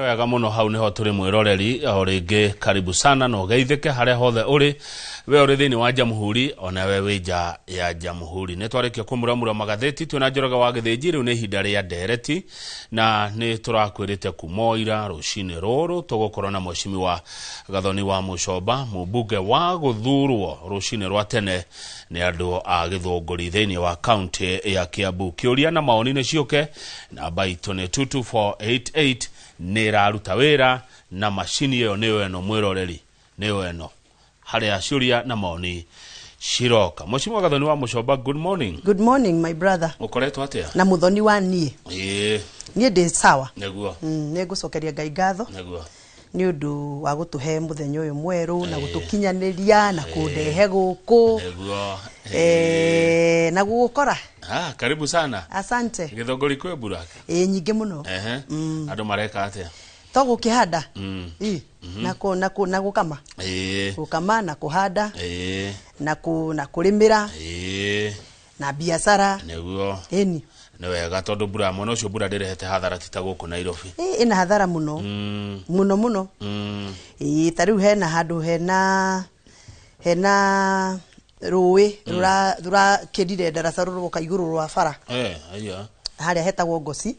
Wega mũno, hau nĩho tũrĩ mwĩroreri. O rĩngĩ karibu sana na ũgeithĩke harĩa hothe ũrĩ, we ũrĩ thĩinĩ wa jamhuri ona we wĩ nja ya jamhuri. Nĩ twarĩkia kũmuramura magathĩti twĩna Njoroge wa Gĩthĩnji. Rĩu nĩ ihinda rĩa ndereti, na nĩ tũrakwĩrĩte kuma o ira rũcinĩ rũrũ tũgũkorwo na Mheshimiwa Gathoni wa Mũcomba, mũmbunge wa gũthurwo rũcinĩ rwa tene nĩ andũ a Gĩthũngũri thĩinĩ wa kaunti ya Kiambu. Kĩũria na maoni nĩ ciũke, namba itũ nĩ 22488, nĩ ĩraruta wĩra na macini ĩyo nĩyo ĩno, mwĩroreri, nĩyo ĩno harĩa ciũria na maoni ciroka. Mheshimiwa Gathoni wa Mũcomba, good morning. Good morning, my brother. Ũkoretwo atĩa? Na muthoni wa niĩ. Niĩ ndĩ sawa. Nĩ ngũcokeria Ngai ngatho nĩ ũndũ wa gũtũhe mũthenya ũyũ mwerũ na gũtũkinyanĩria na kũndehe gũkũ. Na gũgũkora. Ah, karibu sana. Asante. Gĩthũngũri kwĩ mbura? Ĩ, nyingĩ mũno. Andũ mareka atĩa? To gũkĩhanda. Ĩ, na gũkama. Gũkama na kũhanda na kũrĩmĩra na biacara. Ĩni. Nĩ wega, tondũ mbura mwena ũcio, mbura ndĩrehete hathara ti ta gũkũ Nairobi. Ĩ, ĩna hathara mũno mũno mũno. Ĩ, ta rĩu hena handũ hena rũĩ rũrakĩrire ndaraca, rũroka igũrũ rwa bara. Aya. Harĩa hetagwo Ngoci.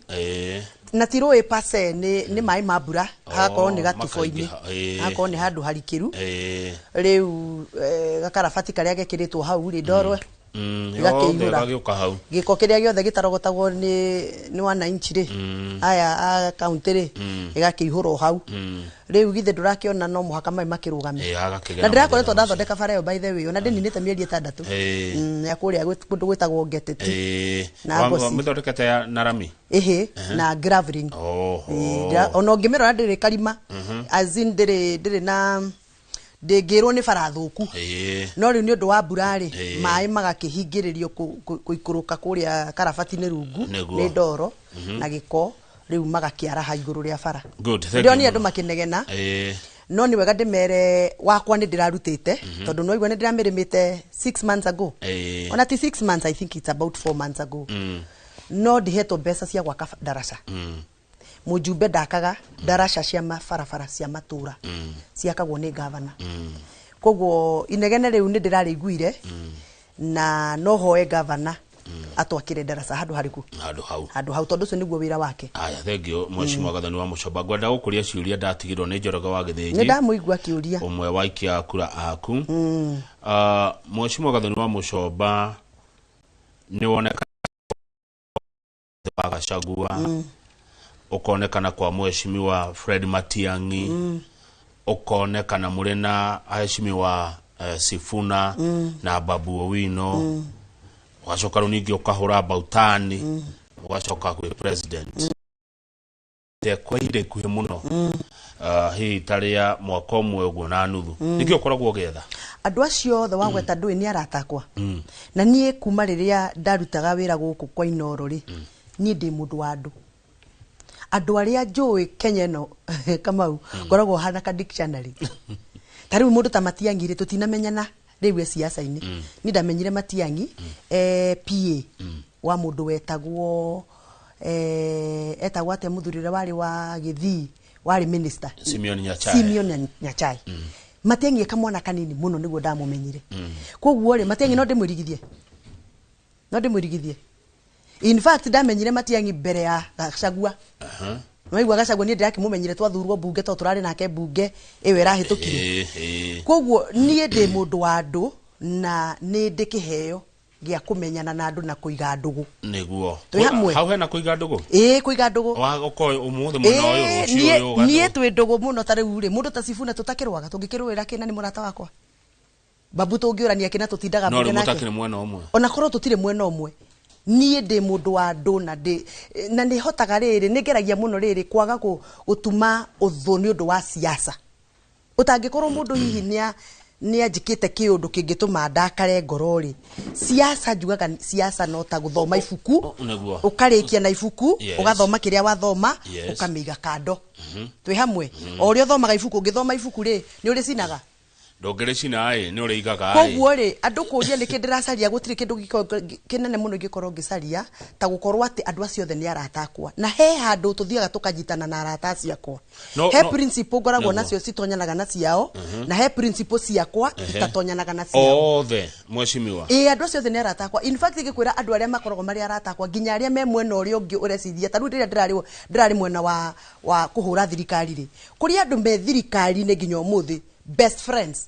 Na ti rũĩ pase, nĩ maĩ ma mbura, hagakorwo nĩ gatubo-inĩ. Makaingĩha, ĩĩ. Hagakorwo nĩ handũ harikĩru. Rĩu gakarabati karĩa gekĩrĩtwo hau rĩ, ndoro Yothe ĩgakĩihũra. Gagĩũka hau. Gĩko kĩrĩa gĩothe gĩtarogotagwo nĩ wananchi rĩ, aya a kaunti rĩ, ĩgakĩihũra o hau. Rĩu githĩ ndũrakĩona no mũhaka maĩ makĩrũgame? Ĩĩ, hagakĩgĩa Na na ndĩrakoretwo mathĩna. Ndathondeka bara ĩyo, by the way, ona ndĩninĩte mĩeri 6. Ya kũrĩa kũndũ gwĩtagwo Ngeteti. Na Ngoci. Mĩthondekete na rami? Ĩhĩ, na graveling. Oho. Ĩĩ, ona ũngĩmĩrora ndĩrĩ karima, as in ndĩrĩ na ndĩngĩrwo nĩ bara thũku. No rĩu nĩ ũndũ wa mbura rĩ, maĩ magakĩhingĩrĩrio kũikũrũka kũrĩa karabati-inĩ rungu nĩ ndoro na gĩko, rĩu magakĩaraha igũrũ rĩa bara. Good, thank you Ndĩronire mũno. andũ makĩnegena. No nĩ wega ndĩmere wakwa nĩ ndĩrarutĩte, tondũ no igua nĩ ndĩramĩrĩmĩte 6 months ago. Ona ti 6 months, I think it's about 4 months ago. No ndihetwo mbeca cia gwaka ndaraca. Mũjumbe ndakaga ndaraca cia mabarabara cia matũra, ciakagwo nĩ gavana. Koguo inegene rĩu nĩ ndĩrarĩiguire, na no hoe gavana atwakĩre ndaraca handũ harĩkũ? Handũ hau. Handũ hau, tondũ ũcio nĩguo wĩra wake. Aya, thank you, Mheshimiwa Gathoni wa Mũcomba. Ngwenda gũkũria ciũria ndatigirwo nĩ Njoroge wa Nĩ Gĩthĩnji, ndamũigua akĩũria. Ũmwe wa aikia kura aku. Mheshimiwa Gathoni wa Mũcomba, nĩ woneka wa Gachagua, ũkonekana kwa Mheshimiwa Fred Matiang'i, ũkonekana mũrĩ na aheshimiwa Sifuna na Babu Owino, ũgacoka rĩu ningĩ ũkahũra Bautani, ũgacoka gwĩ president te kwa ihinda ikuhĩ mũno, hihi ta rĩa mwaka ũmwe ũguo na nuthu. Nĩkĩ ũkoragwo ũgĩetha? Andũ acio othe wagweta ndũĩ nĩ arata akwa, na niĩ kuma rĩrĩa ndarutaga wĩra gũkũ kwa Inoro rĩ, niĩ ndĩ mũndũ wa andũ. Andũ arĩa njũĩ Kenya ĩno, Kamau, ngoragwo hana ka dictionary. Ta rĩu mũndũ ta Matiang'i rĩ, tũtinamenyana rĩu e siasa-inĩ. Niĩ ndamenyire Matiang'i PA wa mũndũ wetagwo etagwo atĩa, mũthuri ũrĩa warĩ wa Gĩthii, warĩ minister. Simeon Nyachae. Simeon Nyachae. Matiang'i e kamwana kanini mũno nĩguo ndamũmenyire. Koguo rĩ, Matiang'i no ndĩmwĩrigithie, no ndĩmwĩrigithie. In fact, ndamenyire Matiang'i mbere ya Gachagua. Nĩwaigua, Gachagua niĩ ndĩrakĩmũmenyire twathurwo mbunge, tondũ tũrarĩ nake mbunge ĩyo ĩrahĩtũkire. Ĩĩ, ĩĩ. Koguo niĩ ndĩ mũndũ wa andũ, na nĩ ndĩ kĩheo gĩa kũmenyana na andũ na kũiga ndũgũ. Twĩ hamwe. Hau hena kũiga ndũgũ. Ĩĩ, kũiga ndũgũ. Wa gũkorwo ũmũthĩ mwena ũyũ, Ĩĩ, rũciũ niĩ ũyũ niĩ twĩ ndũgũ mũno. Ta rĩu rĩ, mũndũ ta Sifuna tũtakĩrũaga, tũngĩkĩrũĩra kĩna? Nĩ mũrata wakwa. Babu tũngĩũrania kĩna? Tũtindaga no mbunge rĩu nake. Mũtakĩrĩ mwena ũmwe. Ona korwo tũtirĩ mwena ũmwe, niĩ ndĩ mũndũ wa andũ, na ndĩ na nĩ hotaga rĩrĩ, nĩ ngeragia mũno rĩrĩ kwaga gũtuma ũthũ nĩ ũndũ wa siasa. Ũtangĩkorwo mũndũ hihi nĩa nĩ anjĩkĩte kĩũndũ kĩngĩtũma ndakare ngoro rĩ, siasa njugaga siasa no ta gũthoma ibuku. Ũkarĩkia na ibuku, ũgathoma kĩrĩa wathoma, ũkamĩiga kando. Twĩ hamwe? O ũrĩa ũthomaga ibuku, ũngĩthoma ibuku rĩ, nĩ ũrĩcinaga. Ndũngĩrĩcina ĩ, nĩ ũrĩigaga ĩ. Koguo rĩ, andũ kũria nĩkĩ ndĩracaria, gũtirĩ kĩndũ kĩnene mũno ingĩkorwo ngĩcaria ta gũkorwo atĩ andũ acio othe nĩ arata akwa, na he handũ tũthiaga tũkanyitana na arata acio akwa. No, He no. principle ngoragwo Nĩguo. nacio citonyanaga na ciao, na he principle ciakwa itatonyanaga na ciao. Othe mheshimiwa. Ĩĩ, andũ acio othe nĩ arata akwa. In fact, ingĩkwĩra andũ arĩa makoragwo marĩ arata akwa, nginya arĩa me mwena ũrĩa ũngĩ ũreciria, ta rĩu rĩrĩa ndĩrarĩ mwena wa kũhũra thirikari rĩ, kũrĩ andũ me thirikari-inĩ nginya ũmũthĩ, best friends,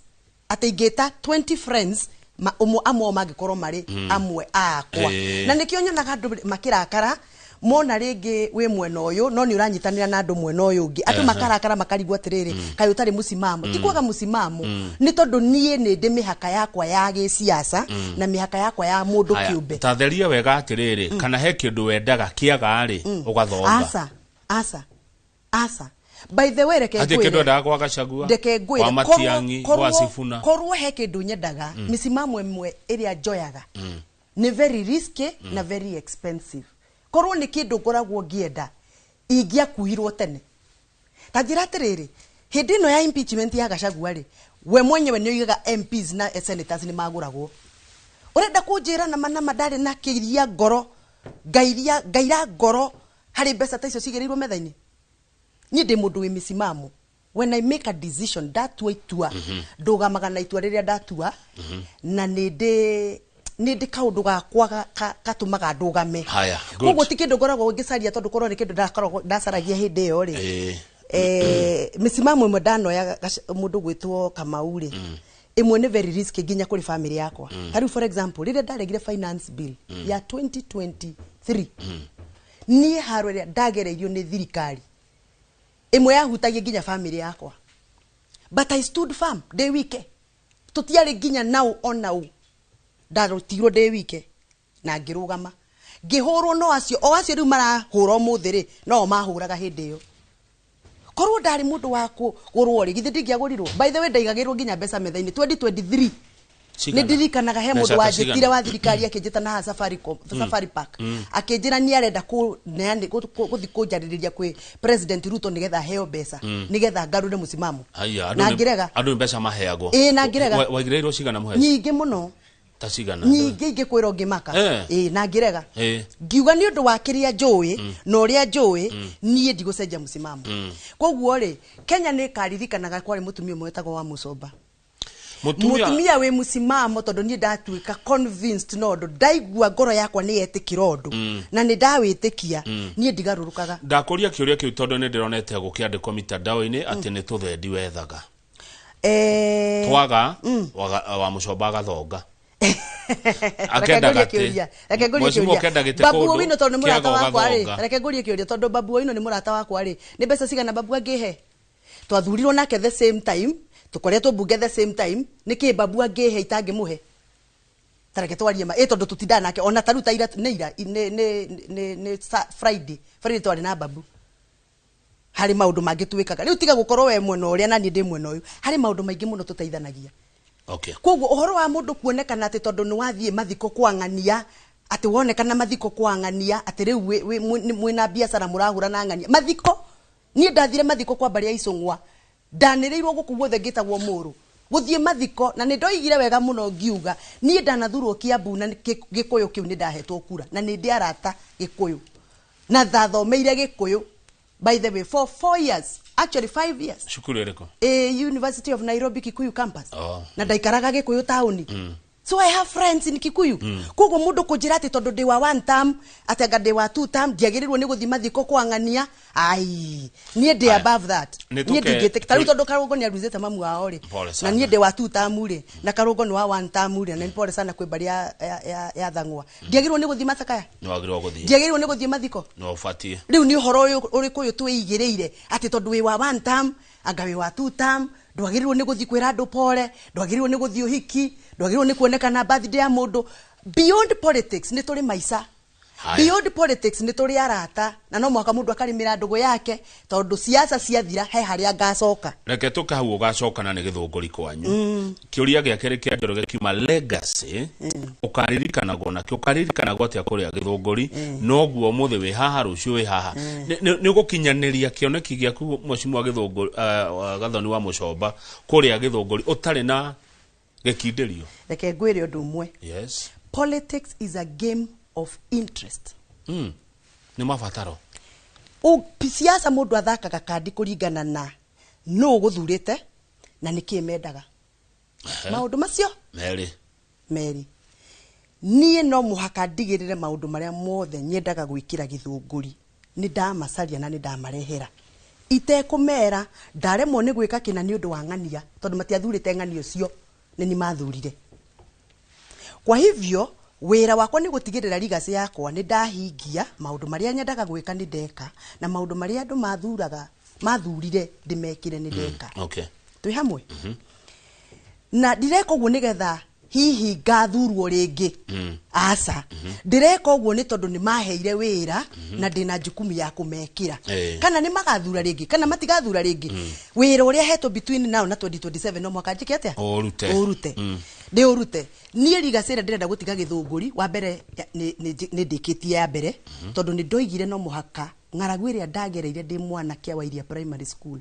atĩ ingĩta 20 friends, ũmwe amwe ao mangĩkorwo marĩ amwe akwa. Na nĩkĩo nyonaga andũ makĩrakara mona rĩngĩ wĩ mwena ũyũ no nĩ ũranyitanĩra na andũ mwena ũyũ ũngĩ, andũ makarakara makarigwo atĩrĩrĩ, kaĩ ũtarĩ mũcimamo? Ti kwaga mũcimamo, nĩ tondũ niĩ nĩ ndĩ mĩhaka yakwa ya gĩciaca na mĩhaka yakwa ya mũndũ Haya, kĩũmbe. Ta theria wega atĩrĩrĩ, kana he kĩndũ wendaga kĩaga rĩ, ũgathonga? Aca, aca, aca. By the way, reke Hatirĩ kĩndũ ngwĩre. wendaga kwa Gachagua, Ndeke kwa ngwĩre. Matiang'i, gwa Sifuna? Korwo he kĩndũ nyendaga, mĩcimamo ĩmwe ĩrĩa njoyaga nĩ very risky na very expensive. Korwo nĩ kĩndũ ngoragwo ngĩenda, ingĩakuirwo tene. Ta njĩra atĩrĩrĩ, hĩndĩ ĩno ya impeachment ya Gachagua rĩ, we mwenyewe nĩ oigaga MPs na senators nĩ magũragwo. Ũrenda kũnjĩra nama nama ndarĩ na kĩiria ngoro, ngairia ngaira ngoro harĩ mbeca ta icio cigĩrĩirwo metha-inĩ? Niĩ ndĩ mũndũ wĩ mĩcimamo. When I make a decision, ndatua itua, ndũgamaga na itua rĩrĩa ndatua, na nĩ ndĩ kaũndũ gakwa gatũmaga ndũgame. Haya, good. Koguo ti kĩndũ ngoragwo ngĩcaria, tondũ korwo nĩ kĩndũ ndakoragwo ndacaragia hĩndĩ ĩyo rĩ, mĩcimamo ĩmwe ndanoya mũndũ gwĩtwo Kamau rĩ, ĩmwe nĩ very risky nginya kũrĩ family yakwa. Ta rĩu, for example, rĩrĩa ndaregire finance bill ya 2023, niĩ haro ĩrĩa ndagereirio nĩ thirikari ĩmwe yahutagia nginya family yakwa, but I stood firm ndĩ wike. Tũtiarĩ nginya nau ona u, ndarutirwo ndĩ wike na ngĩrũgama, ngĩhũrwo. No acio o acio rĩu marahũra ũmũthĩ rĩ, no o mahũraga hĩndĩ ĩyo. Korwo ndarĩ mũndũ wa kũgũrwo rĩ, githĩ ndingĩagũrirwo? By the way, ndaigagĩrwo nginya mbeca metha-inĩ 2023. Cigana? Nĩ ndirikanaga he Mbeca mũndũ ta wanjĩtire cigana? wa thirikari, akĩnjĩta na haha Safaricom, Safari Park, akĩnjĩra nĩ arenda gũthiĩ kũnjarĩrĩria kwĩ President Ruto nĩgetha heo mbeca nĩgetha ngarũre mũcimamo. Haya, andũ Na ngĩrega. ngĩrega. Andũ nĩ mbeca maheagwo? Ĩĩ, na ngĩrega. Waigĩrĩirwo cigana mũhe? Nyingĩ mũno. Ta cigana? Nyingĩ ingĩkwĩra ũngĩmaka. Ĩĩ, na ngĩrega. Ngiuga nĩ ũndũ wa kĩrĩa njũĩ na ũrĩa njũĩ, niĩ ndigũcenjia mũcimamo. Koguo rĩ, Kenya nĩ ĩkaririkanaga kwarĩ mũtumia ũmwe wetagwo wa Mũcomba. Mũtumia. Mũtumia wĩ mũcimamo, tondũ niĩ ndatuĩka convinced na ũndũ, ndaigua ngoro yakwa nĩ yetĩkĩra ũndũ na nĩ ndawĩtĩkia, niĩ ndigarũrũkaga. Ndakũria kĩũria kĩu tondũ nĩ ndĩronete gũkĩandĩkwo mitandao-inĩ atĩ nĩ tũthendi wethaga. Twaga wa mũcomba agathonga. Reke Akenda ngũrie gĩtĩ. kĩũria, reke ngũrie Mheshimiwa, kĩũria. ũkenda gĩtĩ Babu kũndũ, Owino tondũ nĩ mũrata kĩaga wakwa rĩ, ũgathonga. reke ngũrie kĩũria, tondũ Babu Owino nĩ mũrata wakwa rĩ, nĩ mbeca cigana Babu angĩhe? Twathurirwo nake the same time, tũkoretwo mbunge the same time, nĩkĩ Babu angĩhe itangĩmũhe? Tareke twarie ma ĩ, tondũ tũtindaga nake ona ta rĩu ta ira, nĩ ira, nĩ Friday twarĩ na Babu harĩ maũndũ mangĩ twĩkaga. Rĩu tiga gũkorwo we mwena ũrĩa na niĩ ndĩ mwena ũyũ, harĩ maũndũ maingĩ mũno tũteithanagia. Koguo ũhoro wa mũndũ kuonekana atĩ tondũ nĩ wathiĩ mathiko kwang'ania, atĩ wonekana mathiko kwang'ania, atĩ rĩu mwĩna biacara mũrahũra na ng'ania mathiko. Niĩ ndathire mathiko kwa mbarĩ ya Icũng'wa, ndanĩrĩirwo gũkũ guothe ngĩtagwo mũrũ gũthiĩ mathiko, na nĩ ndoigire wega mũno ngiuga niĩ ndanathurwo Kiambu na Gĩkũyũ kĩu nĩ ndahetwo kura, na nĩ ndĩ arata Gĩkũyũ na ndathomeire Gĩkũyũ, by the way, for 4 years, actually 5 years. Cukuru ĩrĩkũ? University of Nairobi, Kikuyu campus. Oh. Na ndaikaraga Gikuyu taũni, so I have friends in Kikuyu. Koguo mũndũ kũnjĩra atĩ tondũ ndĩ wa one term, atĩ anga ndĩ wa two term, ndiagĩrĩirwo nĩ gũthiĩ mathiko kwang'ania, ai, niĩ ndĩ Aya. above that. Nĩ Niĩ ndingĩtĩka ta rĩu tondũ Karũngo nĩ aruzĩte mamu wao rĩ, Pole na sana. niĩ ndĩ wa two term rĩ, na Karũngo nĩ wa one term rĩ, na nĩ pole sana kwĩ mbarĩ ya Thang'wa, ndiagĩrĩirwo nĩ gũthiĩ macakaya? Nĩ wagĩrĩirwo gũthiĩ. Ndiagĩrĩirwo nĩ gũthiĩ mathiko? Nĩ ũbatiĩ. Rĩu nĩ ũhoro ũyũ ũrĩkũ ũyũ twĩigĩrĩire atĩ tondũ wĩ wa one term, anga wĩ wa two term, ndwagĩrĩirwo nĩ gũthiĩ kwĩra andũ pole, ndwagĩrĩirwo nĩ gũthiĩ ũhiki, ndwagĩrĩirwo nĩ kuonekana birthday ya mũndũ? Beyond politics, nĩ tũrĩ maica. Haya. Beyond politics nĩ tũrĩ arata na no mũhaka mũndũ akarĩmĩra ndũgũ yake, tondũ siasa ciathira he harĩa ngacoka. Reke tũke hau ũgacokana nĩ Gĩthũngũri kwanyu. Kĩũria gĩa kerĩ kĩa Njoroge kiuma legacy ũkaririkanagwo nakĩo, ũkaririkanagwo atĩa kũrĩa Gĩthũngũri? Noguo ũmũthĩ wĩ haha, rũciũ wĩ haha. Nĩ ũgũkinyanĩria kĩoneki gĩaku, mheshimiwa Gĩthũngũri, Gathoni wa Mũcomba, kũrĩa Gĩthũngũri ũtarĩ na gĩkindĩrio? Reke ngwĩre ũndũ ũmwe. Yes. Politics is a game of interest. Nĩ mabataro. Siasa mũndũ athakaga kandi kũringana na nũ ũgũthurĩte na nĩkĩĩ mendaga, maũndũ macio merĩ. Merĩ. Niĩ no mũhaka ndigĩrĩre maũndũ marĩa mothe nyendaga gwĩkĩra Gĩthũngũri nĩ ndamacaria na nĩ ndamarehera itekũmera. Ndaremwo nĩ gwĩka kĩna nĩ ũndũ wa ng'ania, tondũ matiathurĩte ng'ania ũcio, nĩ ni mathurire. Kwa hivyo wĩra wakwa nĩ gũtigĩrĩra legacy yakwa nĩ ndahingia maũndũ marĩa nyendaga gwĩka, nĩ ndeka, na maũndũ marĩa andũ mathuraga mathurire ndĩmekĩre, nĩ ndeka. Twĩ hamwe na ndireka ũguo nĩgetha hihi ngathurwo rĩngĩ, aca. Ndĩreka ũguo nĩ tondũ nĩ maheire wĩra na ndĩna jukumu ya kũmekĩra. Kana nĩ magathura rĩngĩ kana matigathura rĩngĩ, wĩra ũrĩa hetwo between now na 2027 no mwaka njĩke atĩa? Ũrute. Ũrute, ndĩũrute. Niĩ legacy ĩrĩa ndĩrenda gũtiga Gĩthũngũri, wa mbere nĩ ndĩkĩtie ya mbere, tondũ nĩ ndoigire no mũhaka ng'aragu ĩrĩa ndagereire ndĩ mwana kĩa Wairia Primary School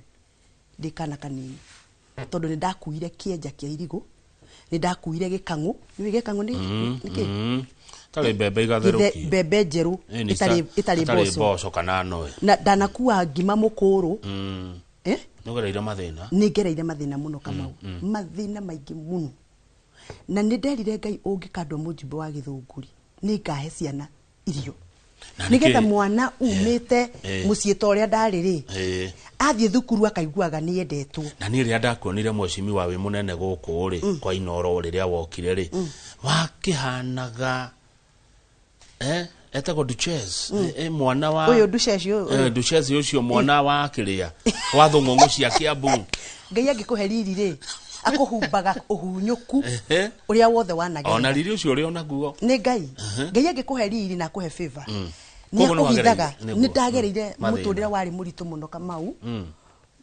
ndĩ kana kanini, tondũ nĩ ndakuire kĩenja kĩa irigũ, nĩ ndakuire gĩkang'ũ. Nĩ gĩkang'ũ nĩ nĩ kĩ? Tarĩ mbembe igatherũkio. Mbembe njerũ. Ĩni, ĩtarĩ ĩtarĩ mboco. Mboco kana noe. Na ndanakua ngima mũkũrũ. Eh? Nĩ ũgereire mathĩna. Nĩ ngereire mathĩna mũno, Kamau, mathĩna maingĩ mũno, na nĩ nderire Ngai ũngĩkandwa mũjumbe wa Gĩthũngũri nĩ ngahe ciana irio, Na nĩgetha mwana umĩte mũciĩ ta ũrĩa ndarĩ rĩ, athiĩ thukuru akaiguaga nĩ endetwo. Na niĩ rĩrĩa ndakuonire, mheshimiwa, wĩ mũnene gũkũ rĩ kwa Inoro, rĩrĩa wokire rĩ, wakĩhanaga etagwo Duchess, mwana wa Ũyũ Duchess ũyũ? Eh, Duchess ũcio, mwana wa kĩrĩa wa thũng'ũng'ũ cia Kiambu. Ngai angĩkũhe riri rĩ, akũhumbaga ũhunyũku ũrĩa wothe wanagerera. Ona riri ũcio ũrĩ onaguo. Nĩ Ngai. Ngai angĩkũhe riri na akũhe favor, nĩ Koguo nĩ akũhithaga. wagereire, Nĩ nĩguo. ndagereire Mathĩna. mũtũrĩre warĩ mũritũ mũno, Kamau,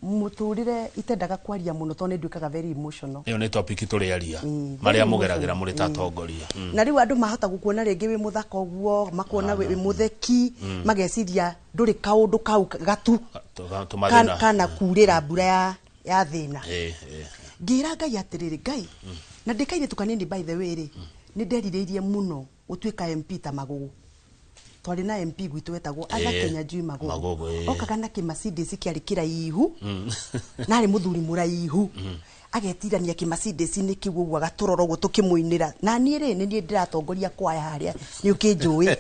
mũtũrĩre itendaga kwaria mũno tondũ nĩ nduĩkaga very emotional. Ĩyo nĩ topic tũrĩaria, Very marĩa mũgeragĩra emotional. mũrĩ ta atongoria. Na rĩu andũ mahota gũkuona rĩngĩ wĩ mũthaka ũguo, makuona wĩ mũtheki, mageciria ndũrĩ kaũndũ kau gatu tũmathĩna. Kana kurĩra mbura ya thĩna. Ngĩra Ngai atĩrĩrĩ, Ngai, na ndĩ kairĩtu kanini, by the way rĩ, nĩ nderirĩirie mũno gũtuĩka MP ta Magũgũ. Twarĩ na MP gwitũ wetagwo Arthur Kenya Njui Magũgũ. Magũgũ, ĩĩ. Okaga na kĩmacindĩci kĩarĩ kĩraihu, na arĩ mũthuri mũraihu, agetirania kĩmacindĩci-inĩ kĩu ũguo, agatũrora ũguo tũkĩmũinĩra, na niĩ rĩ, nĩ niĩ ndĩratongoria kwaya harĩa nĩ ũkĩnjũĩ,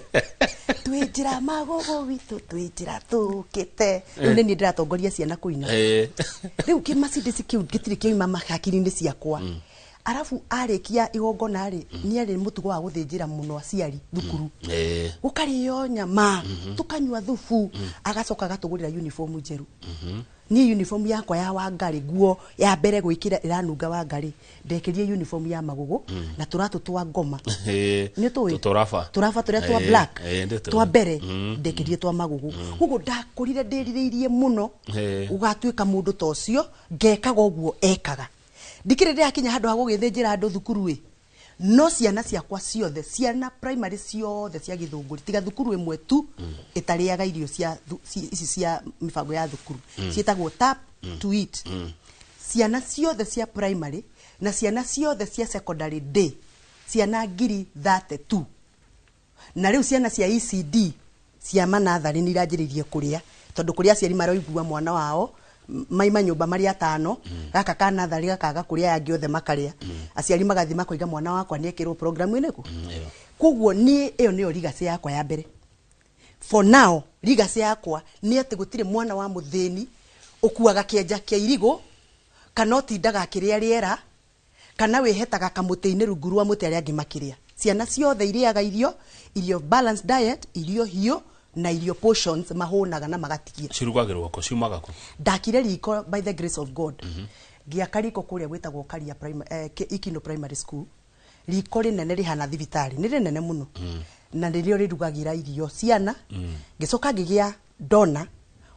twĩ njĩra Magũgũ witũ, twĩ njĩra tũkĩte. Rĩu nĩ niĩ ndĩratongoria ciana kũina. Rĩu kĩmacindĩci kĩu gĩtirĩ kĩoima hakiri-inĩ ciakwa. Arabu arĩkia igongona rĩ, nĩ arĩ mũtugo wa gũthĩnjĩra mũno aciari thukuru, gũkarĩo nyama, tũkanyua thubu, agacoka agatũgũrĩra uniform njerũ. Niĩ uniform yakwa ya Wangarĩ, nguo ya mbere gwĩkĩra ĩranunga Wangarĩ, ndekĩrie uniform ya Magũgũ na tũratũ twa ngoma. Nĩ tũĩ? Tũraba. Tũraba tũrĩa twa black. Ĩĩ, nĩ tũĩ. Twa mbere ndekĩrie twa Magũgũ. Koguo ndakũrire ndĩrirĩirie mũno gũgatuĩka mũndũ ta ũcio, ngekaga ũguo ekaga. Ndikĩrĩ ndĩrakinya handũ ha gũgĩthĩnjĩra andũ thukuru ĩ, no ciana ciakwa ciothe, ciana primary ciothe cia Gĩthũngũri, tiga thukuru ĩmwe tu ĩtarĩaga irio cia ici cia mĩbango ya thukuru ciĩtagwo Tap to Eat, ciana ciothe cia primary na ciana ciothe cia secondary day, ciana 32,000. Na rĩu ciana cia ECD cia manatharĩ nĩ iranjĩrĩirie kũrĩa, tondũ kũrĩa aciari maroigua mwana wao maima nyũmba marĩ atano, gaka ka natharĩ gakaga kũrĩa, aya angĩ othe makarĩa. Aciari magathiĩ makoiga mwana wakwa nĩ ekĩrwo program ĩrĩkũ. Ĩyo. Koguo niĩ ĩyo nĩyo legacy yakwa ya mbere. For now, legacy yakwa nĩ atĩ gũtirĩ mwana wa mũthĩni ũkuaga kĩenja kĩa irigũ, kana ũtindaga akĩrĩa rĩera, kana wĩhetaga kamũtĩ-inĩ rungu rwa mũtĩ arĩa angĩ makĩrĩa. Ciana ciothe irĩaga irio balanced diet, irio hiũ na irio portions mahũnaga na magatigia. Cirugagĩrwo kũ? Ciumaga kũ? Ndakire riko by the grace of God, ngĩaka riko kũrĩa gwĩtagwo Karia Ikino Primary School. Riko rĩnene rĩhana thibitarĩ, nĩ rĩnene mũno, na nĩrĩo rĩrugagĩra irio ciana. Ngĩcoka ngĩgĩa dona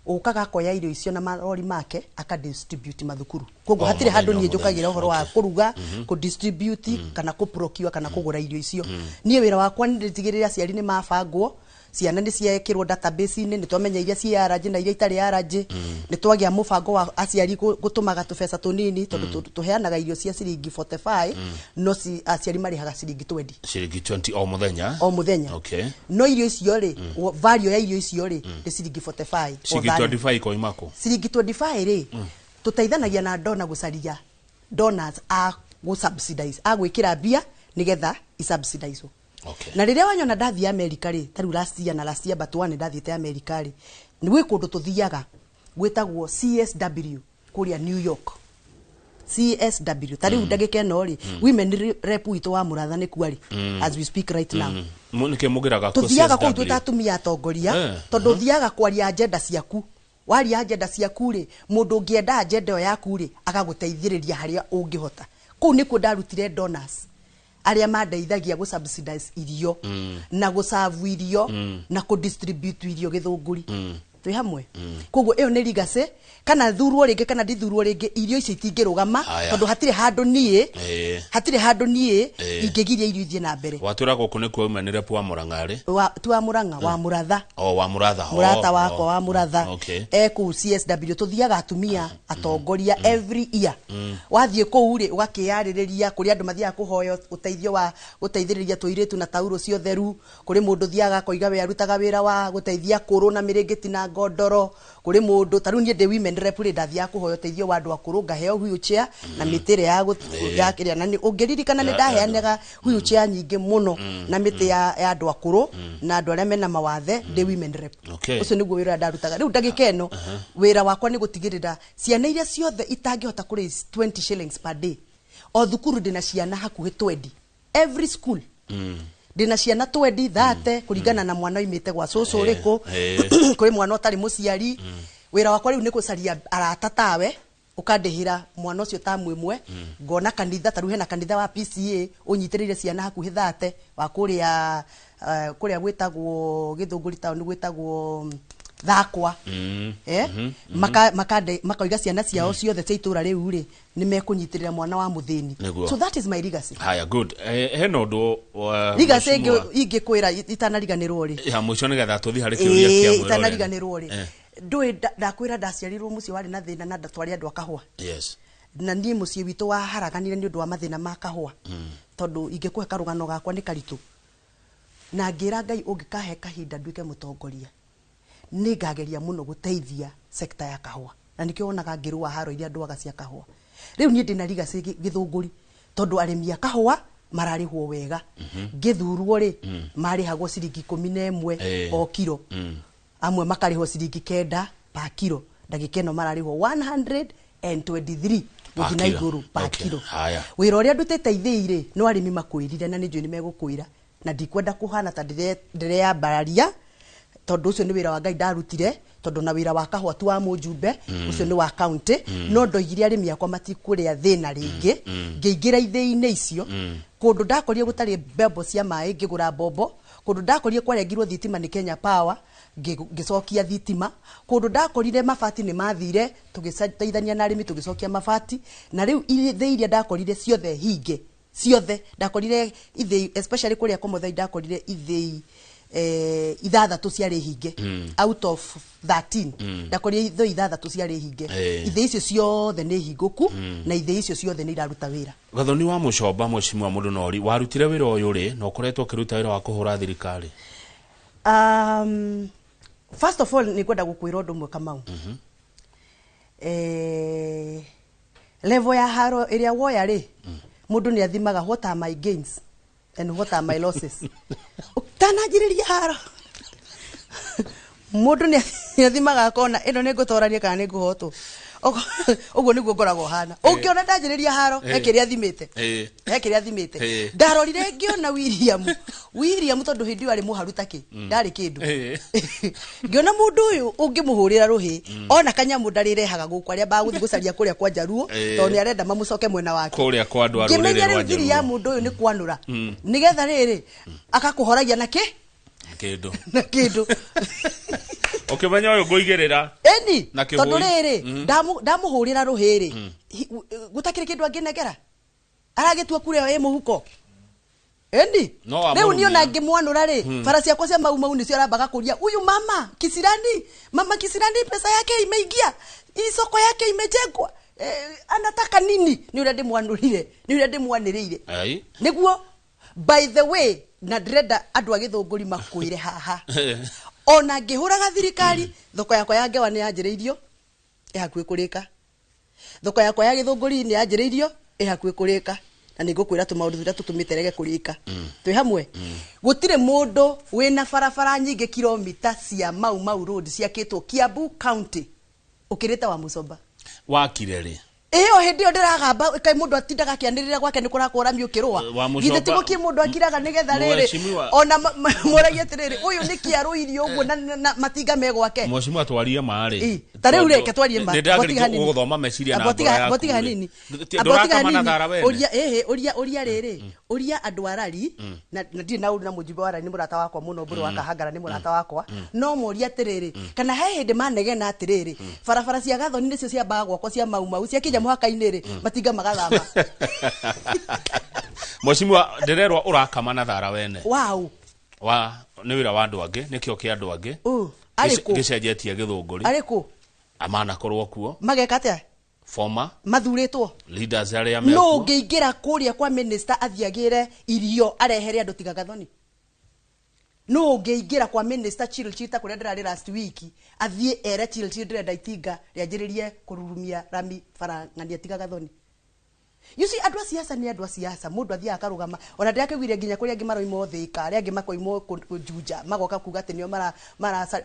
ũkaga akoya irio icio na marori make, akadistribute mathukuru. Koguo O hatirĩ handũ mũthenya, niĩ o njũkagĩra mũthenya. ũhoro wa kũruga, kũdistribute kana kũprocure kana kũgũra irio icio. Niĩ wĩra wakwa nĩ ndĩtigĩrĩre aciari nĩ mabangwo, ciana nĩ ciekĩrwo database-inĩ, nĩ twamenya iria ciĩ allergy na iria itarĩ allergy, nĩ twagĩa mũbango wa aciari gũtũmaga tũbeca tũnini, tondũ tũheanaga irio cia ciringi 45, no aciari marĩhaga ciringi 20. Ciringi 20 o muthenya? O muthenya. No irio icio rĩ, value ya irio icio rĩ, nĩ ciringi 45 o Ciringi thani. 25 ikoima kũ? Ciringi 25 rĩ, tũteithanagia na dona gũcaria donors a gũ subsidize, a gwĩkĩra mbia nĩgetha isubsidize. Na rĩrĩa wanyona ndathiĩ America rĩ, ta rĩu last year na last year but one ndathiĩte America rĩ, nĩ gwĩ kũndũ tũthiaga gwĩtagwo CSW kũrĩa New York. CSW, ta rĩu ndagĩka ĩno rĩ, women rep witũ wa Mũratha nĩ kuarĩ as we speak right now. Nĩkĩ mũgĩraga kũ Tuthiaga kũu CSW? twĩ ta atumia atongoria, tondũ ũthiaga kwaria agenda ciaku. Waria agenda ciaku rĩ, mũndũ ũngĩenda agenda ĩyo yaku rĩ, agagũteithĩrĩria harĩa ũngĩhota. Kũu nĩkuo ndarutire donors arĩa mandeithagia gũ subsidize irio na gũcabu irio na kũdistribute irio Gĩthũngũri. Twĩ hamwe. Koguo ĩyo nĩ legacy. Kana thurwo rĩngĩ kana ndithurwo rĩngĩ, irio icio itingĩrũgama, Aya. tondũ hatirĩ handũ niĩ hatirĩ handũ niĩ ingĩgiria irio ithiĩ na mbere. Watwĩra gũkũ nĩkuo umanire wa Mũrang'a rĩ? Ti wa Mũrang'a, wa Mũratha. O wa Mũratha. Mũrata wakwa wa Mũratha. E kũu CSW, tũthiaga atumia atongoria every year. Wathiĩ kũu rĩ, ũgakĩyarĩrĩria kũrĩ andũ mathiaga kũhoya ũteithio wa gũteithĩrĩria tũirĩtu na taurũ cia ũtheru, kũrĩ mũndũ ũthiaga akoiga we arutaga wĩra wa gũteithia kũrũ na mĩrĩngĩti na ngondoro, kũrĩ mũndũ, ta rĩu niĩ ndĩ women rep rĩ, ndathiaga kũhoya ũteithio wa andũ akũrũ, ngaheo wheelchair na mĩtĩ ĩrĩa ya ya kĩrĩa, na ũngĩririkana nĩ ndaheanaga wheelchair nyingĩ mũno na mĩtĩ ya andũ akũrũ na andũ arĩa mena mawathe ndĩ women rep. Ũcio nĩguo wĩra ũrĩa ndarutaga. Rĩu ndagĩka ĩno wĩra wakwa nĩ gũtigĩrĩra ciana iria ciothe itangĩhota kũ raise 20 shillings per day o thukuru, ndĩna ciana hakuhĩ 20 every school, ndĩna ciana 20, 30, kũringana na mwana oimĩte gwa cũcũ ũrĩkũ, kũrĩ mwana ũtarĩ mũciari. Wĩra wakwa rĩu nĩ gũcaria arata tawe ũkandĩhĩra mwana ũcio tamu ĩmwe, ngona kanitha, ta rĩu hena kanitha wa PCA ũnyitĩrĩire ciana hakuhĩ 30 wa kũrĩa kũrĩa gwĩtagwo Gĩthũngũri town, gwĩtagwo Thakwa, makoiga ciana ciao ciothe cia itũra rĩu rĩ, nĩ mekũnyitĩrĩra mwana wa mũthĩni. So that is my legacy. Haya, good. Hena ũndũ wa Legacy ĩngĩ mheshimiwa- ingĩkwĩra itanariganĩrwo rĩ, Ya mũico nĩgetha tũthiĩ harĩ kĩũria kĩa mwĩroreri. Itanariganĩrwo rĩ, ndũĩ ndakwĩra ndaciarirwo mũciĩ warĩ na thĩna na twarĩ andũ a kahũa. Na niĩ mũciĩ witũ waharaganire nĩ ũndũ wa mathĩna ma kahũa, tondũ ingĩkũhe karũgano gakwa nĩ karitũ. Na ngĩra Ngai ũngĩkahe kahinda nduĩke mũtongoria, nĩ ngageria mũno gũteithia sekta ya kahũa, na nĩkĩo wonaga ngĩrũa haro iria ndũaga cia kahũa. Rĩu niĩ ndĩna legacy Gĩthũngũri, tondũ arĩmi a kahũa mararĩhwo wega. Ngĩthurwo rĩ, marĩhagwo ciringi 11 o kiro, amwe makarĩhwo ciringi 9 pa kiro. Ndagĩka ĩno mararĩhwo 123 gũthiĩ na kiro. igũrũ pa kiro. Haya. Wĩra ũrĩa ndutĩte ithĩi rĩ, no arĩmi makwĩrire, na nĩ njũĩ nĩ megũkwĩra, na ndikwenda kũhana ta ndĩreyambararia, tondũ ũcio nĩ wĩra wa Ngai ndarutire, tondũ na wĩra wa kahũa tu wa mũjumbe, ũcio nĩ wa county, no ndoigire arĩmi akwa matikũrĩa thĩna rĩngĩ. Ngĩingĩra ithĩi-inĩ icio, kũndũ ndakorire gũtarĩ mbembo cia maĩ, ngĩgũra mbombo. Kũndũ ndakorire kwarengirwo thitima nĩ Kenya Power, ngĩcokia thitima. Kũndũ ndakorire mabati nĩ mathire, tũgĩteithania na arĩmi tũgĩcokia mabati. Na rĩu ithĩi iria ndakorire ciothe hinge, ciothe ndakorire ithĩi, especially kũrĩa Komothai, ndakorire ithĩi ithathatũ ciarĩ hinge out of 13. Ndakorire ithĩi ithathatũ ciarĩ hinge. Ithĩi icio ciothe nĩ hingũku na ithĩi icio ciothe nĩ iraruta wĩra. Gathoni wa Mũcomba, mheshimiwa Mũndũnori, warutire wĩra ũyũ rĩ, na ũkoretwo ũkĩruta wĩra wa kũhũra thirikari? First of all, nĩ ngwenda gũkwĩra ũndũ ũmwe, Kamau. Level ya haro ĩrĩa woya rĩ, mũndũ nĩ athimaga what are my gains and what are my losses. Ũtananjĩrĩria haro, mũndũ nĩ athimaga akona ĩno nĩ ngũtorania kana nĩ ngũhotwo. Ũguo nĩguo ngoragwo hana. Ũngĩona ndanjĩrĩria haro, he kĩrĩa thimĩte. He kĩrĩa thimĩte. Ndarorire ngĩona William tondũ hĩndĩ ĩyo arĩ mũharu takĩ, ndarĩ kĩndũ. Ngĩona mũndũ ũyũ ũngĩmũhũrĩra rũhĩ, ona kanyamũ ndarĩrehaga gũkũ, arĩa bagũthiĩ gũcaria kũrĩa kwa Njaruo, tondũ nĩ arenda mamũcoke mwena wake. Kũrĩa kwa andũ a rũrĩrĩ Ngĩmenya rwa rĩu thiri ya Njaruo. mũndũ ũyũ nĩ kwanũra. Nĩgetha rĩrĩ, akakũhoragia na kĩ? Kĩndũ. Na kĩndũ. Ũkĩmenya ũyũ ngũigĩrĩra. Eni, Na kĩhũi. tondũ rĩrĩ, ndamũhũrĩra rũhĩ rĩ, gũtakĩrĩ kĩndũ angĩnengera. Aragĩtua kura ĩyo ĩ mũhuko. Eni, No wa rĩu niĩ mũrumia. ona ngĩmwanũra rĩ, bara ciakwa cia Mau Mau nĩcio arambaga kũria, huyu mama kisirani, mama kisirani pesa yake imeingia, hii soko yake imejengwa, anataka nini? Nĩ ũrĩa ndĩmwanũrire, nĩ ũrĩa ndĩmwanĩrĩire. Ai. Nĩguo, by the way, na ndĩrenda andũ a Gĩthũngũri makwĩre haha. Ona ngĩhũraga thirikari, thoko yakwa ya ngewa nĩ yanjĩrĩirio, ĩ hakuhĩ kũrĩka. Thoko yakwa ya Gĩthũngũri nĩ yanjĩrĩirio, ĩ hakuhĩ kũrĩka. Na nĩ ngũkwĩra tũmaũndũ tũrĩa tũtũmĩte rege kũrĩka. Twĩ hamwe? Gũtirĩ mũndũ wĩna barabara nyingĩ kilomita cia Mau Mau Road ciakĩtwo Kiambu County ũkĩrĩte wa Mũcomba. Wakire rĩ? Ĩyo hĩndĩ ĩyo ndĩragamba, kaĩ mũndũ atindaga akĩanĩrĩra gwake nĩ kũrakwo rami ũkĩrũa. Wa Mũcomba- Githĩ ti gũkĩ mũndũ akiraga nĩgetha rĩrĩ, Mheshimiwa- ona moragia atĩrĩrĩ, ũyũ nĩkĩ arũirio ũguo na matinga me gwake? Mheshimiwa, twarie ma rĩ. Ĩ, ta rĩu reke twarie ma. Nĩ ndĩrageria Mbotiga hanini. gũthoma meciria na Mbotiga- ngoro yaku mbotiga rĩ. hanini. Ndũrakama Mbotiga na hanini. thara wene. Ũria, ĩhĩ, ũria, ũria rĩrĩ, ũria andũ a rari, na ndirĩ na ũru na mũjumbe wa rari, nĩ mũrata wakwa mũno, Mbũrũ wa Kahangara nĩ mũrata wakwa. No moria atĩrĩrĩ, kana he hĩndĩ manegena atĩrĩrĩ, barabara cia Gathoni nĩcio ciambaga gwakwo cia Mau Mau, ciakinya mũhaka-inĩ rĩ, matinga magathama. Mheshimiwa, ndĩrerwo ũrakama na thara wene. Wow. Wa, nĩ wĩra wa andũ angĩ, nĩkĩo kĩa andũ angĩ. Arĩ kũ? Gĩcenjetie Gĩthũngũri. Arĩ kũ? Amanakorwo kuo. Mageka atĩa? Former Mathurĩtwo. leaders arĩa No mekuo. ũngĩingĩra kũrĩa kwa minister athiagĩre irio arehere andũ tiga Gathoni. No ũngĩingĩra kwa minister Chirchir ta kũrĩa ndĩrarĩ last week, athiĩ ere Chirchir ndĩrenda itinga rĩanjĩrĩrie kũrurumia rami bara ng'ania tiga Gathoni. You see, andũ a siasa nĩ andũ a siasa, mũndũ athiaga akarũgama. Ona ndĩrakĩiguire nginya kũrĩa angĩ maroima Thika, arĩa angĩ makoima Juja, magoka kuga atĩ nĩo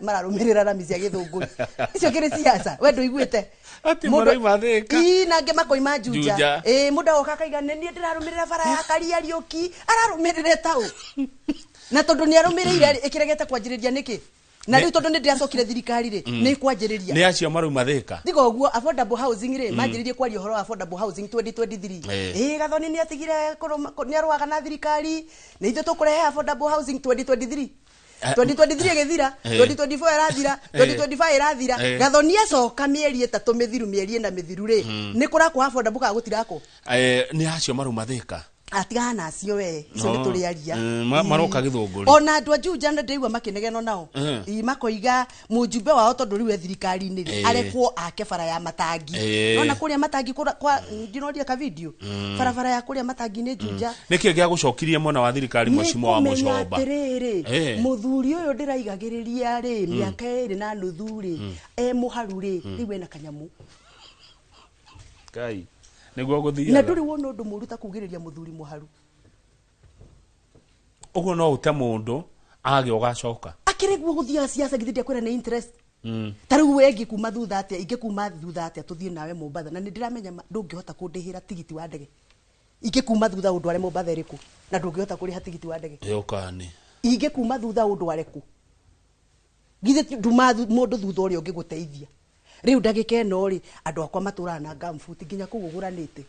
mararũmĩrĩra rami cia Gĩthũngũri. Icio kĩrĩ siasa, we ndũiguĩte? Atĩ Mũndũ- maroima Thika. Ii, na angĩ makoima Juja. Juja. Ĩĩ, mũndũ agoka akaiga, nĩ niĩ ndĩrarũmĩrĩra bara ya Karia Riũki, ararũmĩrĩra taũ. Na tondũ nĩ arũmĩrĩire rĩ, ĩkĩregete kwanjĩrĩria nĩkĩ? Na rĩu tondũ nĩ ndĩracokire thirikari rĩ, nĩ kwanjĩrĩria. Nĩ acio marauma Thika. Tiga ũguo, affordable housing rĩ, manjĩrĩirie kwaria ũhoro wa affordable housing 2023. Ĩĩ, Gathoni nĩ atigire nĩ arũaga na thirikari, nĩ ithuĩ tũkũrehe affordable housing 2023. 2023 ĩgĩthira, 2024 ĩrathira, 2025 ĩrathira. Gathoni acoka mĩeri ĩtatũ mĩthiru, mĩeri ĩna mĩthiru rĩ, nĩ kũrakwo affordable kana gũtirakwo? Nĩ acio marauma Thika. Atigana na acio we, icio nĩ tũrĩaria. Maroka Gĩthũngũri. Ona andũ a Juja nĩ ndĩraigua makĩnegeno nao. Ii, makoiga mũjumbe wao tondũ rĩu e thirikari-inĩ rĩ, arekwo ake bara ya matangi. Nona kũrĩa matangi kwa, ndinoria ka video. Barabara ya kũrĩa matangi nĩ Juja. Nĩkĩ gĩa gũcokirie mwena wa thirikari mheshimiwa wa Nĩ kũmenya Mũcomba? atĩrĩrĩ, mũthuri ũyũ ndĩraigagĩrĩria rĩ, mĩaka ĩrĩ na nuthu rĩ, e mũharu rĩ, rĩu ena kanyamũ. Ngai. Nĩguo gũthiaga. Na ndũrĩ wona ũndũ mũũru ta kugĩrĩria mũthuri mũharu. Ũguo no ũte mũndũ age ũgacoka. Akĩrĩ guo gũthiaga siasa githĩ ndiakwĩra nĩ interest. Ta rĩu we ingĩkuma thutha atĩa, ingĩkuma thutha atĩa tũthiĩ nawe Mombatha, na nĩ ndĩramenya ndũngĩhota kũndĩhĩra tigiti wa ndege. Ingĩkuma thutha ũndware Mombatha ĩrĩkũ, na ndũngĩhota kũrĩha tigiti wa ndege. Yũkani. Ingĩkuma thutha ũndware kũ? Githĩ nduma mũndũ thutha ũrĩa ũngĩgũteithia. Rĩu ndagĩka ĩno rĩ, andũ akwa matũraga na gumboot nginya kũu ũgũranĩte.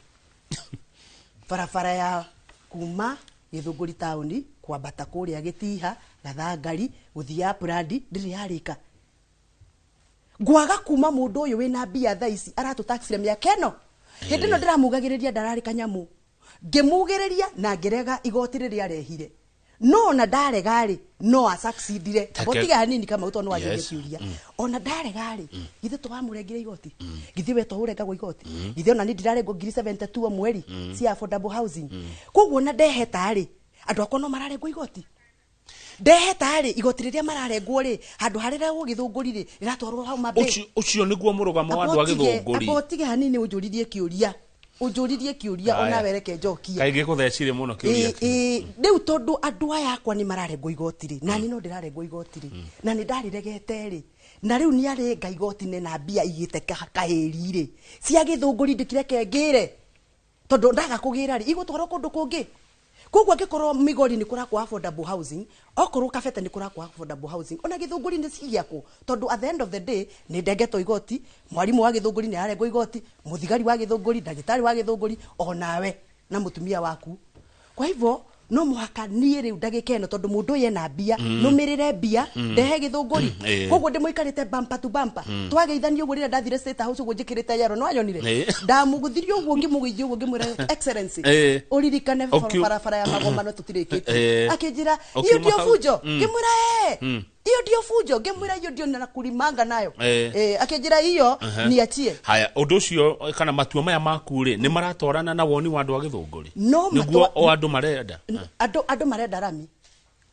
Barabara ya kuma Gĩthũngũri taũni kwambata kũrĩa Gĩtiha, Gathangari, gũthiĩ Upland, ndĩrĩ yarĩka. Ngwaga kuma mũndũ ũyũ wĩna mbia thaa ici aratũtaxire mĩaka ĩno. Hĩndĩ ĩno ndĩramugagĩrĩria ndararĩ kanyamũ. Ngĩmugĩrĩria na ngĩrega igoti rĩrĩa arehire. No ona ndarega rĩ, no asucceedire. Botiga hanini kama tondũ no wanjũrie kĩũria. Ona ndarega rĩ, githĩ to wamũrengire igoti? Githĩ we to ũrengagwo igoti? Githĩ ona niĩ ndirarengwo ngiri 72 o mweri cia affordable housing? Koguo ona ndeheta rĩ, andũ akwa no mararengwo igoti. Ndeheta rĩ, igoti rĩrĩa mararengwo rĩ, handũ harĩa Gĩthũngũri rĩ, rĩratwarwo Homa Bay. Ũcio nĩguo mũrũgamo wa andũ a Gĩthũngũri. Amba ũtige hanini ũnjũririe kĩũria. Ũnjũririe kĩũria ona we reke njokie. Kaingĩ kũthecire mũno kĩũria kĩu. Rĩu tondũ andũ aya akwa nĩ mararengwo igoti rĩ, na niĩ no ndĩrarengwo igoti rĩ, na nĩ ndarĩregete rĩ, Na rĩu nĩ arenga igoti na mbia igĩte kahĩri rĩ cia Gĩthũngũri ndĩkireke ngĩre tondũ ndaga kũgĩra rĩ igũtwarwo kũndũ kũngĩ. Koguo angĩkorwo Migori nĩ kũrakwo affordable housing, okorwo Kabete nĩ kũrakwo affordable housing, ona Gĩthũngũri nĩ cigĩakwo, tondũ at the end of the day nĩ ndengetwo igoti, mwarimũ wa Gĩthũngũri nĩ ararengwo igoti, mũthigari wa Gĩthũngũri, ndagĩtarĩ wa Gĩthũngũri, onawe na mũtumia waku. Kwa hivyo no mũhaka niĩ rĩu ndagĩka ĩno, tondũ mũndũ ũyũ ena mbia, nũmĩrĩre mbia ndehe Gĩthũngũri. Koguo ndĩmũikarĩte bumper to bumper. Twageithania ũguo rĩrĩa ndathire State House ũguo njĩkĩrĩte yero, nĩwanyonire? Ndamũgũthirie ũguo, ngĩmũgeithia ũguo, ngĩmwĩra, "Excellency, ũririkane barabara ya Magomano tũtirĩkĩtie." Akĩnjĩra, "Hiyo ndio fujo?" Ngĩmwĩra, "Eh, hiyo ndio fujo." Ngĩmwĩra, "Hiyo ndio nakulimanga nayo." Akĩnjĩra, "Hiyo niachie." Haya, ũndũ ũcio kana matua maya maku rĩ, nĩ maratwarana na woni wa andũ a Gĩthũngũri? No. Nĩguo o andũ marenda? Andũ marenda rami,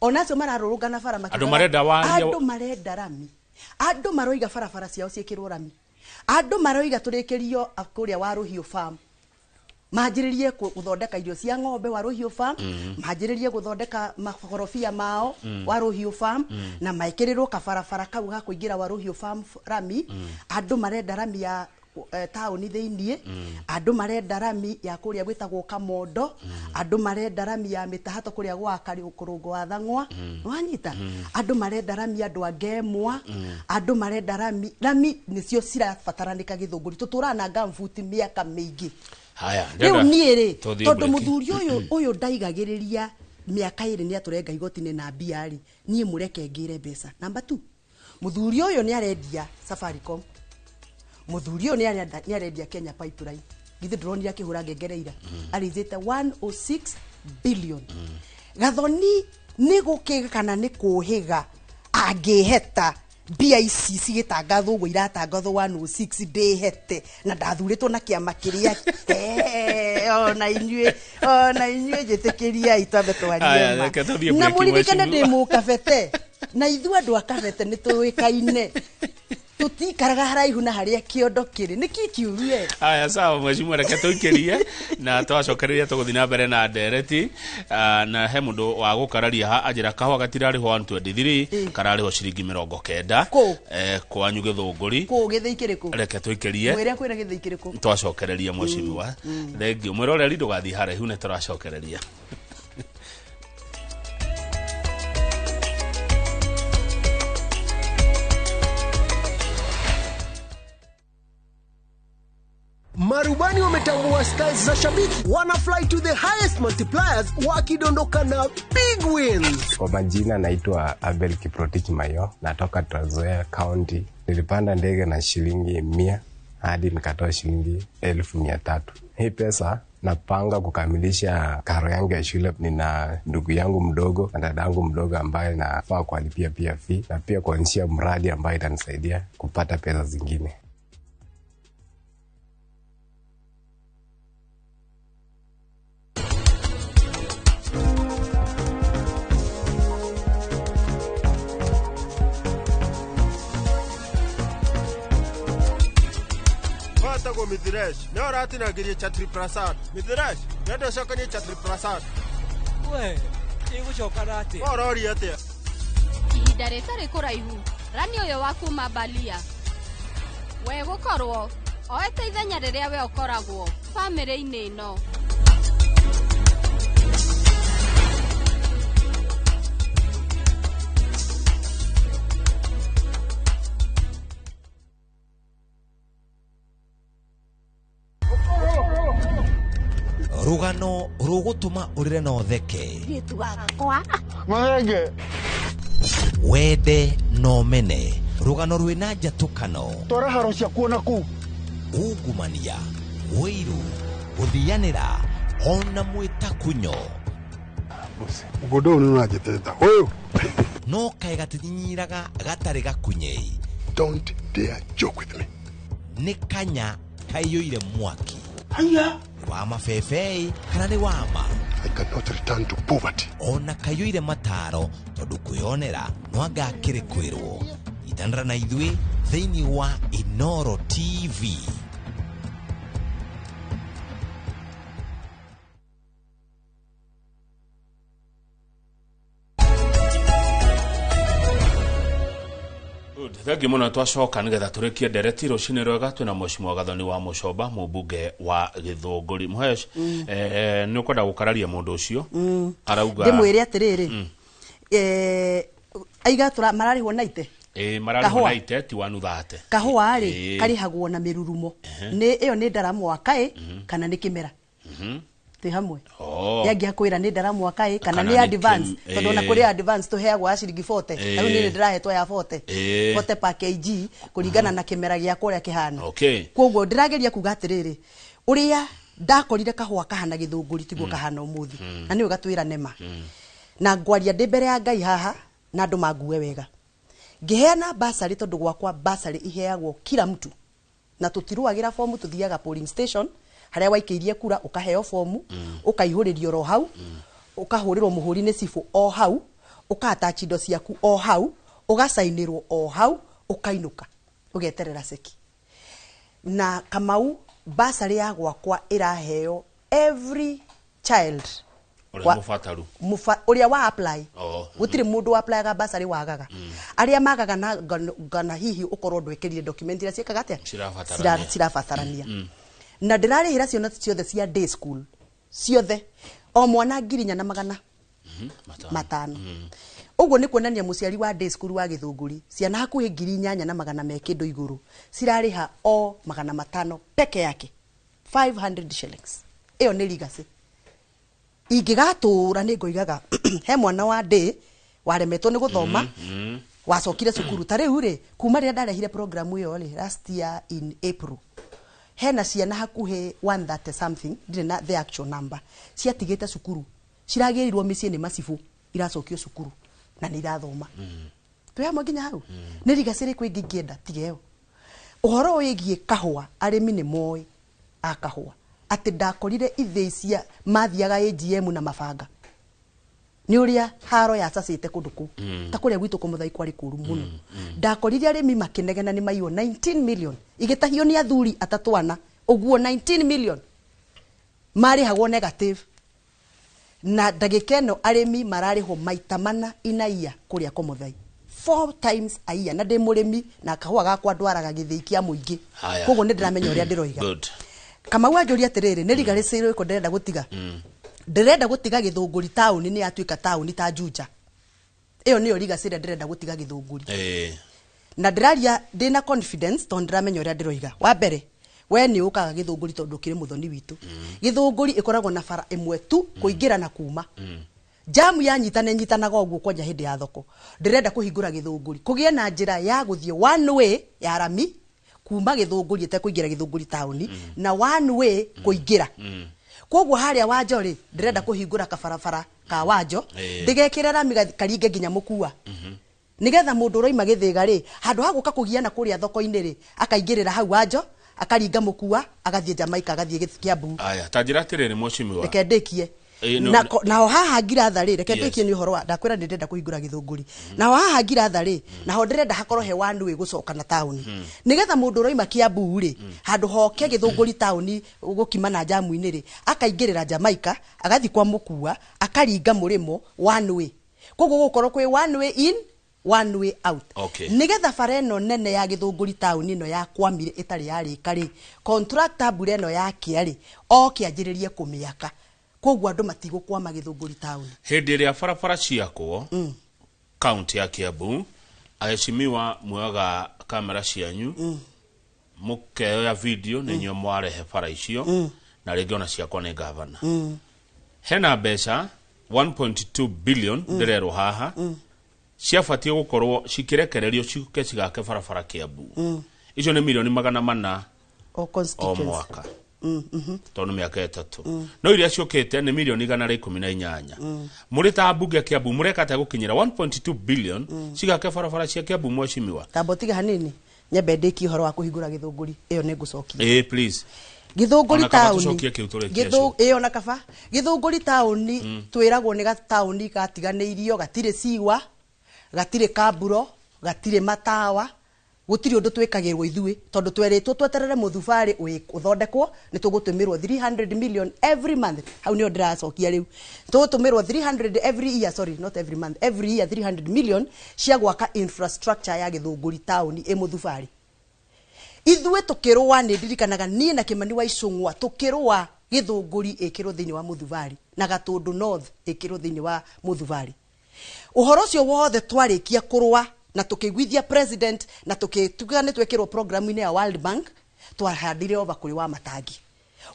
ona acio mararũrũngana bara makiugaga- Andũ marenda waria- Andũ marenda rami, andũ maroiga barabara ciao ciĩkĩrwo rami, andũ maroiga tũrĩkĩrio kũrĩa wa Rũhiũ Farm, manjĩrĩrie gũthondeka irio cia ng'ombe wa Rũhiũ Farm, manjĩrĩrie gũthondeka makorobia mao wa Rũhiũ Farm, na mekĩrĩrwo kabarabara kau ga kũingĩra wa Rũhiũ Farm rami. Andũ marenda rami ya taũni thĩiniĩ, andũ marenda rami ya kũrĩa gwĩtagwo Kamondo, andũ marenda rami ya mĩtahato kũrĩa gwa Kũrũngo wa Thang'wa, wanyita, andũ marenda rami, andũ a Ngemwa, andũ marenda rami. Rami nĩcio cirabataranĩka Gĩthũngũri, tũtũraga na gambuti mĩaka mĩingĩ. Haya. Rĩu niĩ rĩ, Tũthiĩ tondũ break. Mũthuri ũyũ ndaigagĩrĩria mĩaka 2 nĩ atũrenga igoti-inĩ na mbia rĩ, niĩ mũreke ngĩre mbeca. Namba 2, mũthuri ũyũ nĩ arendia Safaricom, mũthuri ũyũ nĩ arendia Kenya Pipeline. Githĩ ndũronire akĩhũra ngengere ira arĩithĩte 106 billion? Gathoni nĩ gũkĩga kana nĩ kũhĩga angĩheta mbia ici cigĩtangathwo ũguo iratangathwo 106 ndĩhete na ndathurĩtwo na kĩama kĩrĩa. Ona inyuĩ njĩtĩkĩriai twambe twarie Aya, ma. reke tũthiĩ Na break, mũririkane mheshimiwa. ndĩ mũkabete na ithuĩ andũ a Kabete nĩ tũĩkaine tũtikaraga haraihu na harĩa kĩondo kĩrĩ, nĩkĩ kiuru we? Haya, sawa mheshimiwa, reke tũikĩrie na twacokereria tũgũthiĩ na mbere na ndereti. Na he mũndũ wa gũkararia ha anjĩra kahũa gatirarĩhwo 123, kararĩhwo ciringi 90. Kũ? Kwanyu Gĩthũngũri. Kũ gĩthĩi kĩrĩkũ? Reke tũikĩrie. Mwĩre kwĩra gĩthĩi kĩrĩkũ. Twacokereria, mheshimiwa, thengiũ. Mwĩroreri, ndũgathiĩ haraihu, nĩ tũracokereria. Marubani wametambua styles za shabiki, wana fly to the highest multipliers wakidondoka na big wins. Kwa majina naitwa Abel Kiprotich Mayo, natoka Trans Nzoia County. Nilipanda ndege na shilingi 100 hadi nikatoa shilingi 300,000. Hii pesa napanga kukamilisha karo yangu ya shule. Nina ndugu yangu mdogo na dada yangu mdogo ambaye nafaa kuwalipia pia fee na pia kuanzisha mradi ambayo itanisaidia kupata pesa zingine. Gwatagwo Mithiresh, nĩ ũratinangĩrie Chatri Prasad. Mithiresh, ndenda ũcokanie Chatri Prasad. We ĩgũcoka na atĩa? Ũroria atĩa? Ihinda rĩtarĩ kũraihu rani ũyũ wa kuma Balia we gũkorwo oete ithenya rĩrĩa we ũkoragwo bamĩrĩ-inĩ ĩno. Rũgano rũgũtũma ũrĩre na ũtheke, wende na ũmene, rũgano rwĩna njatũkano, Twara haro ciakuo na kũu. ungumania, wĩiru, gũthianĩra ona mwĩtakunyo. Mũgũnda ũyũ nĩ ũranjĩtĩta ũyũ. No kaĩ gatinyinyiraga gatarĩ gakunyei. Don't dare joke with me. Nĩ kanya kaiyũire mwaki. Haya. Nĩ wa mabebei kana nĩ wa ma? I cannot return to poverty. Ona kaiyũire mataro, tondũ kwĩonera no anga akĩrĩ kwĩrwo. Itanĩra na ithuĩ thĩinĩ wa Inoro TV. Good. Thengiũ mũno. Twacoka nĩgetha tũrĩkie ndereti rũcinĩ rwega, twĩna Mheshimiwa Gathoni wa Mũcomba, mũmbunge wa Gĩthũngũri. Mũhesh, nĩ ũkwenda gũkararia mũndũ ũcio arauga? Ndĩmwĩre atĩrĩrĩ, aiga mararĩhwo na ite. Ĩ, mararĩhwo Kahũa. na ite ti 130. Kahũa rĩ, karĩhagwo na mĩrurumo. Nĩ ĩyo nĩ ndaramwaka ĩ kana nĩ kĩmera? Twĩ hamwe? Oh. Yangi akwĩra nĩ ndaramwaka ĩ kana Kana nĩ nĩ advance, tondũ ona kũrĩ advance tũheagwo ya ciringi 40. Rĩu niĩ nĩ ndĩrahetwo ya 40, 40 per kg kũringana na kĩmera gĩakwa ũrĩa kĩhana. Koguo ndĩrageria kuga atĩrĩrĩ, ũrĩa ndakorire kahũa kahana Gĩthũngũri tiguo kahana ũmũthĩ, na nĩwe gatwĩra nema na ngwaria ndĩ mbere ya Ngai haha na andũ mangue wega ngĩheana basarĩ, tondũ gwakwa basarĩ iheagwo kila mtu na tũtirũagĩra fomu. Tũthiaga polling station harĩa waikĩirie kura, ũkaheo fomu, ũkaihũrĩrio oro hau, ũkahũrĩrwo mũhũri nĩ cibũ o hau, ũka-attach indo ciaku o hau, ũgacainĩrwo o hau, ũkainũka ũgeterera ceki. Na Kamau, basarĩ ya gwakwa ĩraheo every child ũrĩa mũbataru. Ũrĩa wa apply. Oh. Gũtirĩ mũndũ wa applyaga basarĩ wagaga. Arĩa magaga na ngana hihi ũkorwo ndwĩkĩrire document iria ciĩkaga atĩa? Cirabatarania. Cirabatarania. Na ndĩrarĩhĩra ciana ciothe cia day school ciothe, o mwana 4,500. 500. 500. Ũguo nĩ kuonania mũciari wa day school wa Gĩthũngũri, ciana hakuhĩ 8,100 me kĩndũ igũrũ, cirarĩha o 500 peke yake, 500 shillings. Ĩyo nĩ legacy ingĩgatũra. Nĩ ngoigaga he mwana wa day waremetwo nĩ gũthoma, wacokire cukuru. Ta rĩu rĩ, kuma rĩrĩa ndarehire program ĩyo rĩ, last year in April, hena ciana hakuhĩ 130 something, ndirĩ na the actual number, ciatigĩte cukuru, ciragĩrirwo mĩciĩ nĩ macibũ, iracokio cukuru na nĩ irathoma. Twĩ hamwe nginya hau? Nĩ legacy ĩrĩkũ ĩngĩ ingĩenda tiga ĩyo? Ũhoro wĩgiĩ kahũa, arĩmi nĩ moĩ a kahũa atĩ ndakorire ithĩi cia mathiaga AGM na mabanga nĩ ũrĩa haro yacacĩte kũndũ kũu. Ta kũrĩa gwitũ kũmũthai kwarĩ kũru mũno. Ndakorire arĩmi makĩnegena nĩ maiywo 19 million, igĩtahio nĩ athuri atatũ ana ũguo. 19 million marĩhagwo negative, na ndagĩka ĩno arĩmi mararĩhwo maita mana inaia kũrĩa Komothai, four times a year. Na ndĩ mũrĩmi na kahũa gakwa ndwaraga gĩthĩi kĩa mũingĩ. Haya. Koguo nĩ ndĩramenya ũrĩa ndĩroiga. Good. Kamau anjũria atĩrĩrĩ, nĩ rigarĩcĩ rĩrĩkũ ndĩrenda gũtiga? Ndĩrenda gũtiga Gĩthũngũri taũni nĩ yatuĩka taũni ta Juja. Ĩyo nĩyo legacy ĩrĩa ndĩrenda gũtiga Gĩthũngũri. Na ndĩraria ndĩna confidence tondũ ndĩramenya ũrĩa ndĩroiga. Wa mbere, we nĩ ũkaga Gĩthũngũri tondũ ũkĩrĩ mũthoni witũ. Gĩthũngũri ĩkoragwo na bara ĩmwe tu kũingĩra na kuma. Jamu yanyitana ĩnyitanaga ũguo kwanja hĩndĩ ya thoko. Ndĩrenda kũhingũra Gĩthũngũri kũgĩe na njĩra ya gũthiĩ one way ya rami kuma Gĩthũngũri ĩtekũingĩra Gĩthũngũri taũni, na one way kũingĩra. Koguo harĩa Wanjo rĩ, ndĩrenda kũhingũra kabarabara ka Wanjo, ndĩgekĩre rami karinge nginya Mũkua, nigetha mũndũ ũroima Gĩthĩga rĩ, handũ ha gũka kũgiana kũrĩa thoko-inĩ rĩ, akaingĩrĩra hau Wanjo, akaringa Mũkua, agathiĩ Jamaica, agathiĩ Kiambu. Aya, ta njĩra atĩrĩrĩ, mheshimiwa. Reke ndĩkie. No- Naho haha Ngiratha rĩ, reke ndĩkie nĩ ũhoro wa ndakwĩra nĩ ndĩrenda kũhingũra Gĩthũngũri. Naho haha Ngiratha rĩ, naho ndĩrenda hakorwo he one way gũcoka na taũni, nĩgetha mũndũ ũroima Kiambu rĩ, handũ hoke Gĩthũngũri taũni gũkima na jamu-inĩ rĩ, akaingĩrĩra Jamaica, agathiĩ kwa Mũkua, akaringa mũrĩmo, one way. Koguo gũkorwo kwĩ one way in, one way out. Nigetha bara ĩno nene ya Gĩthũngũri taũni ĩno ya kwamire ĩtarĩ yarĩka rĩ, contractor mbura ĩno yakĩa rĩ, oke anjĩrĩrie kũmĩaka. Koguo andũ matigũkwama Gĩthũngũri taũni. Hĩndĩ ĩrĩa barabara ciakwo kaunti ya Kiambu, aheshimiwa, muoyaga kamera cianyu, mũkeoya video nĩ inyuĩ mwarehe bara icio, na rĩngĩ ona ciakwa nĩ gavana. Hena mbeca 1.2 billion ndĩrerwo haha ciabatiĩ gũkorwo cikĩrekererio ciũke cigake barabara Kiambu. Icio nĩ milioni 400 o o constituency mwaka, tondũ nĩ mĩaka 3. No iria ciũkĩte nĩ milioni 118. Mũrĩ ta mbunge ya Kiambu, mũreka atĩa gũkinyĩra 1.2 billion cigake barabara cia Kiambu, mheshimiwa? Tamba ũtige hanini, nyambe ndĩkie ũhoro wa kũhingũra Gĩthũngũri. Ĩyo nĩ ngũcokia. Ĩĩ, please. Gĩthũngũri Ona kaba taũni tũcokie kĩu tũrĩkie. Ĩĩ, ona kaba Gĩthũngũri taũni twĩragwo nĩ gataũni gatiganĩirio, gatirĩ ciwa, gatirĩ kamburo, gatirĩ matawa. Gũtirĩ ũndũ twĩkagĩrwo ithuĩ tondũ twerĩtwo tweterere mũthubarĩ ũthondekwo nĩ tũgũtũmĩrwo 300 million every month. Hau nĩho ndĩracokia rĩu. Tũgũtũmĩrwo 300 every year, sorry, not every month, every year 300 million cia gwaka infrastructure ya Gĩthũngũri taũni ĩ mũthubarĩ. Ithuĩ tũkĩrũa, nĩ ndirikanaga niĩ na Kĩmani wa Icũng'wa tũkĩrũa Gĩthũngũri ĩkĩrwo thĩinĩ wa mũthubarĩ na Gatũndũ North ĩkĩrwo thĩinĩ wa mũthubarĩ. Ũhoro ũcio wothe twarĩkia kũrũa na tũkĩiguithia president na tũkĩtuga nĩ twekĩrwo programu-inĩ ya World Bank, twahandire over kũrĩ wa Matangi.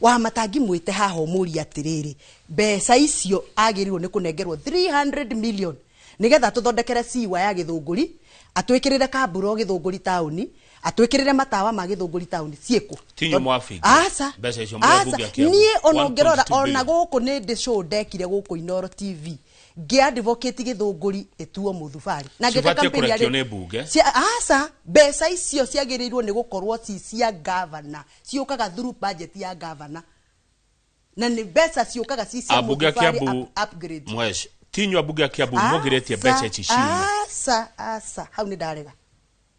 Wa Matangi mwĩte haha ũmũrie atĩrĩrĩ, mbeca icio agĩrĩirwo nĩ kũnengerwo 300 million nĩgetha tũthondekere siwa ya Gĩthũngũri, atwĩkĩrĩre kamburo Gĩthũngũri taũni, atwĩkĩrĩre matawa ma Gĩthũngũri taũni ciĩkũ. Tinyu mwabinga Aca. Mbeca icio mũrĩ ambunge a Kiambu. Niĩ ona ũngĩrora 1.2 ona billion. gũkũ nĩ ndĩ show ndekire gũkũ Inoro TV ngĩ advocate Gĩthũngũri ĩtuo mũthubarĩ na ngĩka Cibatiĩ campaign kũrekio yarĩ- nĩ mbunge. Aca, mbeca icio ciagĩrĩirwo nĩ gũkorwo ci cia gavana, ciũkaga through budget ya gavana, na nĩ mbeca ciũkaga ci cia Ambunge a mũthubarĩ Kiambu upgrade. Mwesh, tinyu ambunge a Kiambu mũgirĩtie mbeca ici ciume. Aca, aca, hau nĩ ndarega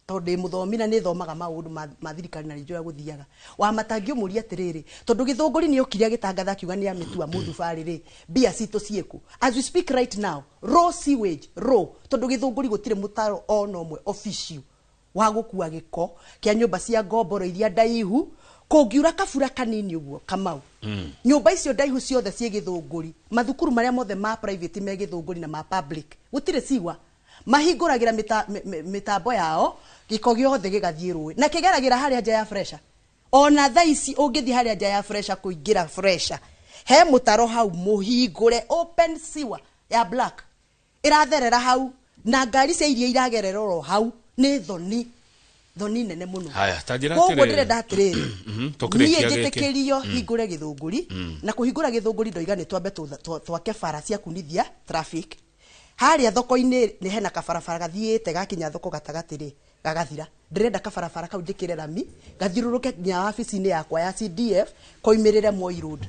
tondũ ndĩ mũthomi na nĩ thomaga maũndũ ma thirikari na nĩ njũĩ gũthiaga. Wa Matangi ũmũrie atĩrĩrĩ, tondũ Gĩthũngũri nĩ okire agĩtangatha akiuga nĩ amĩtua mũthubarĩ rĩ, mbia citũ ciĩkũ? As we speak right now, raw sewage, raw, tondũ Gĩthũngũri gũtirĩ mũtaro ona ũmwe official wa gũkua gĩko kĩa nyũmba cia ngomboro iria ndaihu. Kũngiura kabura kanini ũguo Kamau, nyũmba icio ndaihu ciothe ciĩ Gĩthũngũri, mathukuru marĩa mothe ma private me Gĩthũngũri na ma public gũtirĩ siwa, mahingũragĩra mĩtambo yao, gĩko gĩothe gĩgathiĩ rũĩ na kĩgeragĩra harĩa nja ya fresha. Ona thaa ici ũngĩthiĩ harĩa nja ya fresha, kũingĩra fresha, he mũtaro hau mũhingũre, open sewer ya black ĩratherera hau na ngari cia iria iragerera oro hau. Nĩ thoni, thoni nene mũno. Haya, ta njĩra Koguo atĩrĩrĩ. ndĩrenda atĩrĩrĩ, Tũkĩrĩkia niĩ gĩkĩ. njĩtĩkĩrio hingũre Gĩthũngũri, na kũhingũra Gĩthũngũri ndoiga nĩ twambe twake bara cia kunithia traffic harĩa thoko-inĩ. Nĩ hena kabarabara gathiĩte gakinya thoko gatagatĩ rĩ, gagathira. Ndĩrenda kabarabara kau njĩkĩre rami gathiũrũrũke nginya wabici-inĩ yakwa ya CDF, koimĩrĩre Moi Road,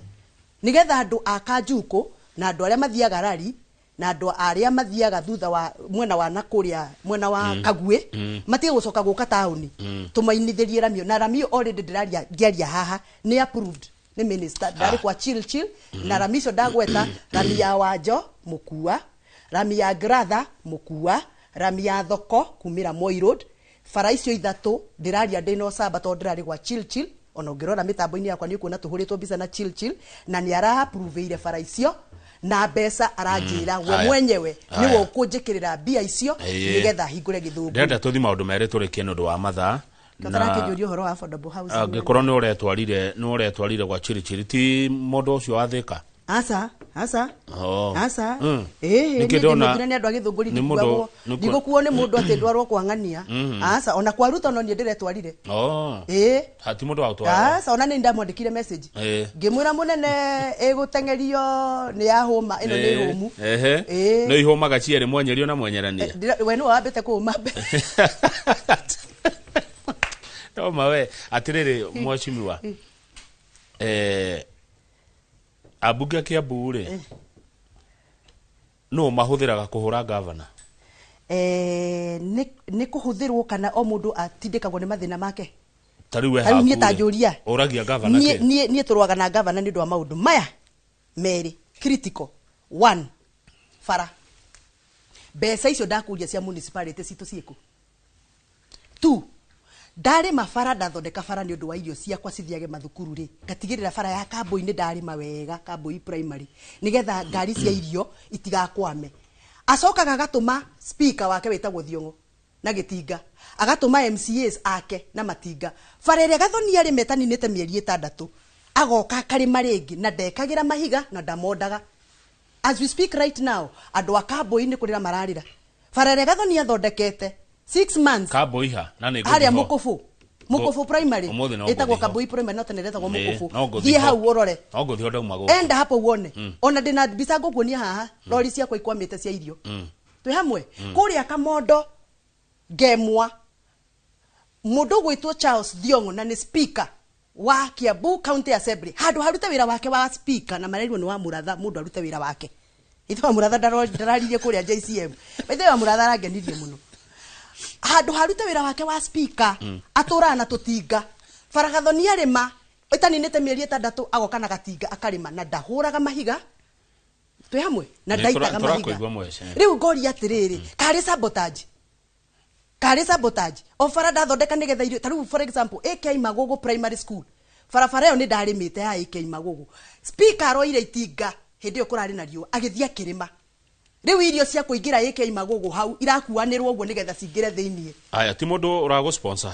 nĩgetha andũ a Kanjukũ na andũ arĩa mathiaga rari na andũ arĩa mathiaga thutha wa mwena wa nakũrĩa mwena wa Kaguĩ matige gũcoka gũka taũni. Tũmainithĩrie rami ĩyo. Na rami ĩyo already ndĩraria ngĩaria haha nĩ approved nĩ minister. Ndarĩ kwa chill chill na rami icio ndagweta, rami ya Wanjo mũkua, rami ya Gratha mũkua, rami ya thoko kumĩra Moi Road. Bara icio ithatũ ndĩraria ndĩna ũcamba tondũ ndĩrarĩ gwa chill chill. Ona ũngĩrora mĩtambo-inĩ yakwa nĩ ũkuona tũhũrĩtwo mbica na chill chill, na nĩ ara-approve-ire bara icio na mbeca aranjĩra we mwenyewe nĩwe ũkũnjĩkĩrĩra mbia icio nĩgetha hingũre Gĩthũngũri. Ndĩrenda tũthi maũndũ merĩ tũrĩkie nĩ ũndũ wa mathaa. Tũtarakĩnjũria ũhoro wa affordable housing. Angĩkorwo nĩ ũretwarire gwa Chirichiri, ti mũndũ ũcio wa Thĩka? Aca, aca. Oh. Aca. Nĩkĩ Ĩĩ, niĩ ndĩrona- ndĩ nĩ andũ a Gĩthũngũri. Nĩ mũndũ- Ndigũkuo nĩ mũndũ atĩ ndwarwo kwa ng'ania. Aca, ona kwa Ruto no niĩ ndĩretwarire. Oh. Ĩĩ. Hati mũndũ wa gũtwara. Aca, ona nĩ ndamwandĩkire message ngĩmwĩra mũnene ĩgũteng'erio nĩ ya hũma ĩno nĩ hũmu. Ehe. No ihũmaga cierĩ, mwenyerio na mwenyerania. We nĩwe wambĩte kũũma mbere. No mawe atĩrĩrĩ, mheshimiwa, ambunge a Kiambu rĩ, nũ mahũthĩraga kũhũra gavana? Nĩ kũhũthĩrwo kana o mũndũ atindĩkagwo nĩ mathĩna make. Ta rĩu we Ta rĩu niĩ haku ta rĩ, njũria. ũragia gavana Niĩ kĩ? niĩ tũrũaga na gavana nĩ ũndũ wa maũndũ maya merĩ critical. One, bara. Mbeca icio ndakũria cia municipality citũ ciĩkũ? Two, ndarĩma bara, ndathondeka bara nĩ ũndũ wa irio ciakwa cithiage mathukuru rĩ, ngatigĩrĩra bara ya Kambui-inĩ ndarĩma wega, Kambui primary, nĩgetha ngari cia irio itigakwame. Acokaga agatũma speaker wake wĩtagwo Thiong'o na gĩtinga, agatũma MCAs ake na matinga. Bara ĩrĩa Gathoni arĩme ĩtaninĩte mĩeri 6, agoka akarĩma rĩngĩ na ndekagĩra mahiga na ndamondaga. As we speak right now, andũ a Kambui nĩ kũrĩra mararĩra bara ĩrĩa Gathoni athondekete 6 months. Kambui ha? Na nĩ Harĩa ngũthiĩ ho. Mũkũbũ, Mũkũbũ primary. Ũmũthĩ no Ĩtagwo ngũthiĩ ho. Kambui primary, no tene ĩretagwo Mũkũbũ. No ngũthiĩ Thiĩ ho. hau ũrore. No ngũthiĩ ho ndauma gũkũ. Enda hapo uone. Ona ndĩna mbica ngũkuonia haha, rori ciakwa ikwamĩte cia irio. Twĩ hamwe kũrĩa Kamondo ngemwa, mũndũ ũgwĩtwo Charles Thiong'o na nĩ speaker wa Kiambu County Assembly, handũ harute wĩra wake wa speaker na marerirwo nĩ wa Mũratha mũndũ arute wĩra wake. Ithe wa Mũratha ndararirie kũrĩa JCM. Ithe wa Mũratha arangenirie mũno. Handũ harute wĩra wake wa speaker atũraga na tũtinga. Baragathoni arĩma ĩtaninĩte mĩeri 6 agoka na gatinga akarĩma na ndahũraga mahiga. Twĩ hamwe na ndaitaga mahiga. Rĩu ngoria atĩrĩrĩ, karĩ sabotage. Karĩ sabotage. O bara ndathondeka nĩgetha irio ta rĩu for example AK Magogo Primary School. Barabara ĩyo nĩ ndarĩmĩte ya AK Magogo. Speaker aroire itinga hĩndĩ ĩyo kũrarĩ na riũa agĩthiĩ akĩrĩma. Rĩu irio cia kũingĩra AK Magogo hau irakuanĩrwo ũguo nĩgetha cingĩre thĩiniĩ. Aya ti mũndũ ũragũ sponsor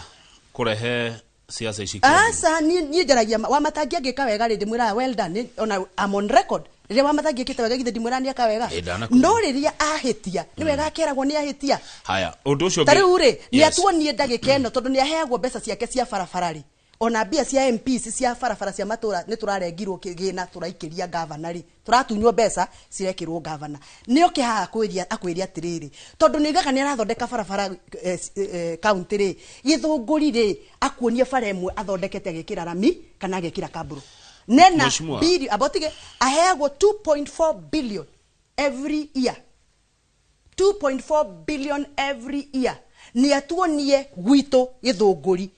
kũrehe siasa ici. Aca niĩ njaragia wa Matangi angĩka wega rĩ ndĩmwĩraga well done, ona I'm on record. Rĩrĩa wa Matangi ekĩte wega githĩ ndimwĩraga nĩ eka wega. No rĩrĩa ahĩtia nĩ wega akeragwo nĩ ahĩtia. Haya ũndũ ũcio ta rĩu rĩ nĩ atuonie ndagĩka ĩno tondũ nĩ aheagwo mbeca ciake cia barabara rĩ. Ona mbia cia MPs cia barabara cia matũra nĩ tũrarengirwo kĩgĩna tũraikĩria gavana rĩ. Tũratunywo mbeca cirekĩrwo gavana. Nĩ oke haha akwĩria atĩrĩrĩ tondũ nĩ igaga nĩ arathondeka barabara county rĩ Gĩthũngũri rĩ akuonie bara ĩmwe athondekete agĩkĩra rami kana agĩkĩra kaburo. Nena bili abotige aheagwo 2.4 billion every year. 2.4 billion every year. Nĩ atuonie gwitũ Gĩthũngũri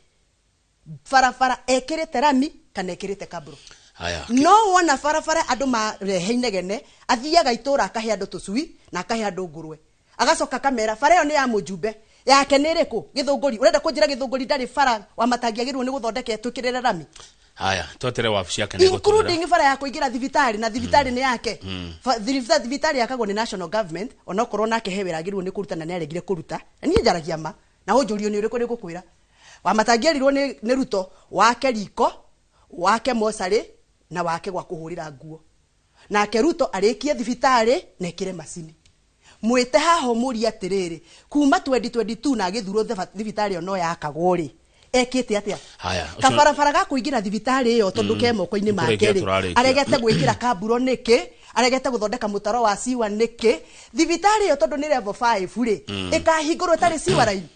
barabara ekĩrĩte rami kana ekĩrĩte kaburo. Haya. No wona barabara andũ marehe inegene athiaga itũra akahe andũ tũcui na akahe andũ ngũrwe. Agacoka akamera bara ĩyo nĩ ya mũjumbe yake nĩ ĩrĩkũ Gĩthũngũri. Ũrenda kũnjĩra Gĩthũngũri ndarĩ bara wa Matangi agĩrĩirwo nĩ gũthondeka etwĩkĩrĩre rami? Haya twetere wabici yake nĩ gũtwĩra. Including bara ya kũingĩra thibitarĩ na thibitarĩ nĩ yake. Thibitarĩ yakagwo nĩ national government onokorwo nake he wĩra agĩrĩirwo nĩ kũruta na nĩ aregire kũruta. Na niĩ njaragia ma na ũnjũrio nĩ ũrĩkũ nĩ ngũkwĩra. Wa Matangi erirwo nĩ Ruto wake riko wake mocarĩ na wake gwa kũhũrĩra nguo. Nake Ruto arĩkie thibitarĩ na ekĩre macini. Mwĩte haha ũmũrie atĩrĩrĩ kuma 2022 na agĩthurwo thibitarĩ ĩyo no yakagwo rĩ ekĩte atĩa? Haya kabarabara ga kũingĩra thibitarĩ ĩyo tondũ ke moko-inĩ make rĩ aregete gwĩkĩra kaburo nĩkĩ? Aregete gũthondeka mũtaro wa siwa nĩkĩ? Thibitarĩ ĩyo tondũ nĩ level 5 rĩ ĩkahingũrwo ĩtarĩ siwa line.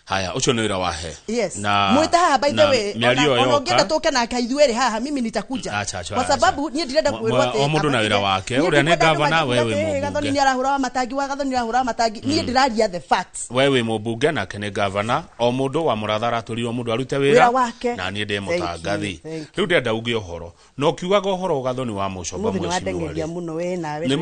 Haya ucio nĩ wĩra wahe. Yes. Mwĩte haha by the way ona ũngĩenda tũke nake ithuĩ haha mimi nitakuja. Kwa sababu niĩ ndirenda kwĩrwo atĩ o mũndũ na wĩra wake ũrĩa nĩ gavana wewe mũmbunge. Gathoni nĩ arahũra wa Matangi wa Gathoni nĩ arahũra wa Matangi. Niĩ ndĩraria the facts. Wewe mũmbunge nake nĩ gavana o mũndũ wa mũratha aratũrirwo mũndũ arute wĩra wake na niĩ ndĩ mũtangathi. Rĩu ndĩrenda uge ũhoro no kiugaga ũhoro Gathoni wa Mũcomba mheshimiwa. Mũno we nawe. Nĩ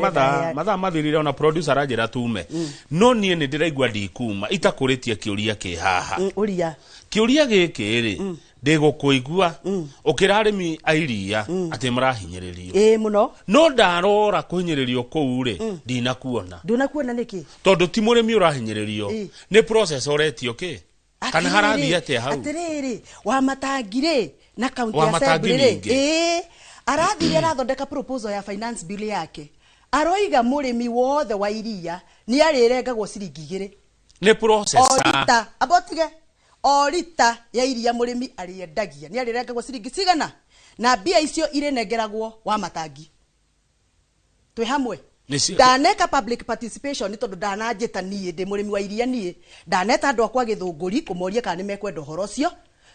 mathaa mathirire ona producer aranjĩra tume. No niĩ nĩ ndĩraigua ndikuma itakũrĩtie kĩũria kĩ haha. Ũria. Kĩũria gĩkĩ rĩ ndĩgũkũigua ũkĩra arĩmi a iria atĩ marahinyĩrĩrio. Ĩĩ mũno. No ndarora kũhinyĩrĩrio kũu rĩ ndinakuona. Ndũnakuona nĩkĩ? Tondũ ti mũrĩmi ũrahinyĩrĩrio nĩ process ũretio kĩ? Kana harathiĩ atĩa hau? Atĩrĩrĩ wa Matangi rĩ na county assembly rĩ ĩĩ arathire arathondeka proposal ya finance bill yake. Aroiga mũrĩmi wothe wa iria nĩ arĩrengagwo ciringi 2. Nĩ processor. O rita abotige o rita ya iria mũrĩmi arĩendagia nĩ arĩrengagwo ciringi cigana na mbia icio irĩnengeragwo wa Matangi. Twĩ hamwe. Ndaneka public participation nĩ tondũ ndananjĩta niĩ ndĩ mũrĩmi wa iria niĩ ndaneta andũ akwa Gĩthũngũri kũmoria kana nĩ mekwenda ũhoro ũcio.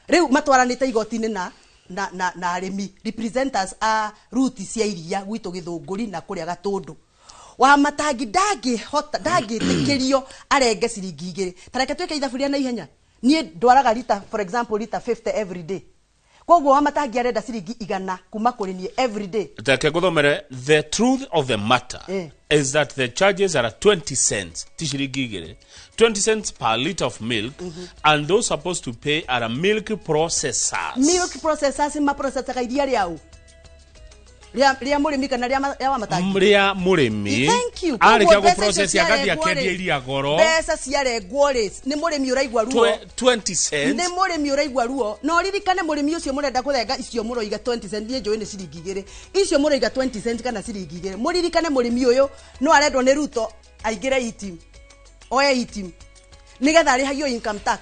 Rĩu matwaranĩte igoti-inĩ na arĩmi representers a ruti cia iria gwitũ Gĩthũngũri na kũrĩa Gatũndũ. Wa Matangi ndangĩhota ndangĩtĩkĩrio arenge ciringi 2. Tareke twĩke ithabu rĩa naihenya. Niĩ ndwaraga rita for example rita 50 every day. Koguo wa Matangi arenda ciringi 100 kuma kũrĩ niĩ every day. Reke ngũthomere the truth of the matter is that the charges are 20 cents ti ciringi 2 20 cents per liter of milk and those supposed to pay are milk processors. Milk processors maprocessaga iria rĩao rĩa mũrĩmi kana rĩa wa Matangi? Rĩa mũrĩmi. Thank you. Arĩkia gũ process akathi akendia iria goro. Mbeca ciarengwo rĩ nĩ mũrĩmi ũraigua ruo. 20 cents. Nĩ mũrĩmi ũraigua ruo. No ririkane mũrĩmi ũcio mũrenda kũrenga icio mũroiga 20 cents niĩ njũĩ nĩ ciringi 2. Icio mũroiga 20 cents kana ciringi 2. Mũririkane mũrĩmi ũyũ no arendwo nĩ Ruto aingĩre E-team. Oe E-team. Nĩgetha arĩhagio income tax.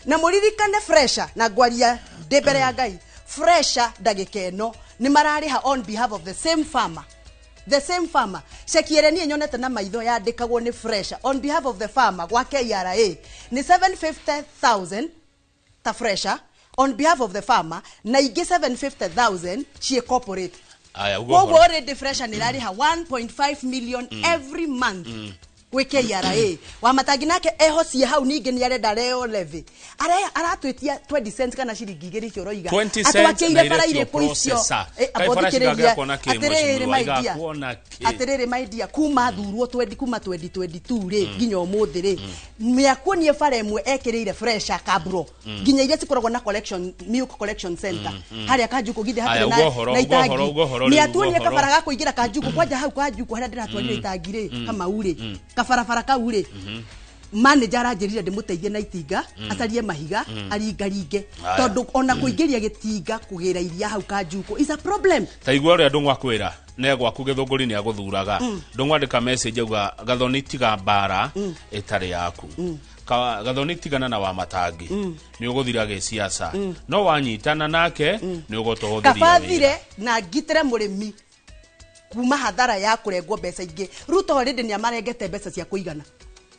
Na mũririkane fresher na ngwaria ndĩ mbere ya Ngai. Fresher ndagĩka ĩno nĩ mararĩha on behalf of the same farmer. The same farmer. Ceki ĩrĩa niĩ nyonete na maitho yandĩkagwo nĩ fresher on behalf of the farmer gwa KRA nĩ 750,000 ta fresher on behalf of the farmer na ingĩ 750,000 ciĩ corporate. Aya, ugo Koguo already fresher nĩ ĩrarĩha 1.5 million every month. Gwĩ KRA wa matangi nake ehocie hau, ningĩ nĩ arenda reo levy. Aratwĩtia 20 cents kana ciringi 2 icio ũroiga. 20 cents Atwakĩire na bara iria tio irĩkũ icio? processor. Eh, Kaĩ bara thikĩrĩria. cigagĩakwo na kĩ, Atĩrĩrĩ, mheshimiwa? my dear. Igakwo na kĩ? Atĩrĩrĩ, my dear, kuma thurwo 20 kuma 2022 rĩ nginya ũmũthĩ rĩ, mĩakuonie bara ĩmwe ekĩrĩire fresha kaburo nginya iria cikoragwo na collection, milk collection center harĩa Kanjukũ githĩ Aya, hatirĩ uga ũhoro, na uga itangi. ũhoro, uga ũhoro rĩu, Mĩatuonie uga ũhoro. kabara ga kũingĩra Kanjukũ kwanja hau Kanjukũ harĩa ndĩratwarire itangi rĩ, Kamau rĩ, kabarabara kau rĩ, manager aranjĩrire ndĩmũteithie na itinga acarie mahiga aringaringe, Aya. tondũ ona kũingĩria gĩtinga kũgĩra iria hau Kanjukũ is a problem. Ta igua ũrĩa Ndũng'wa akwĩra ne gwaku Gĩthũngũri nĩ agũthuraga. Ndũng'wa andĩka message auga, "Gathoni, tiga mbara ĩtarĩ yaku. Gathoni, tigana na wa matangi, nĩ ũgũthira gĩciaca, no wanyitana nake nĩ ũgũtũhũthĩria Kaba wĩra." thire na ngitĩre mũrĩmi kuma hathara ya kũrengwo mbeca ingĩ. Ruto already nĩ amarengete mbeca cia kũigana.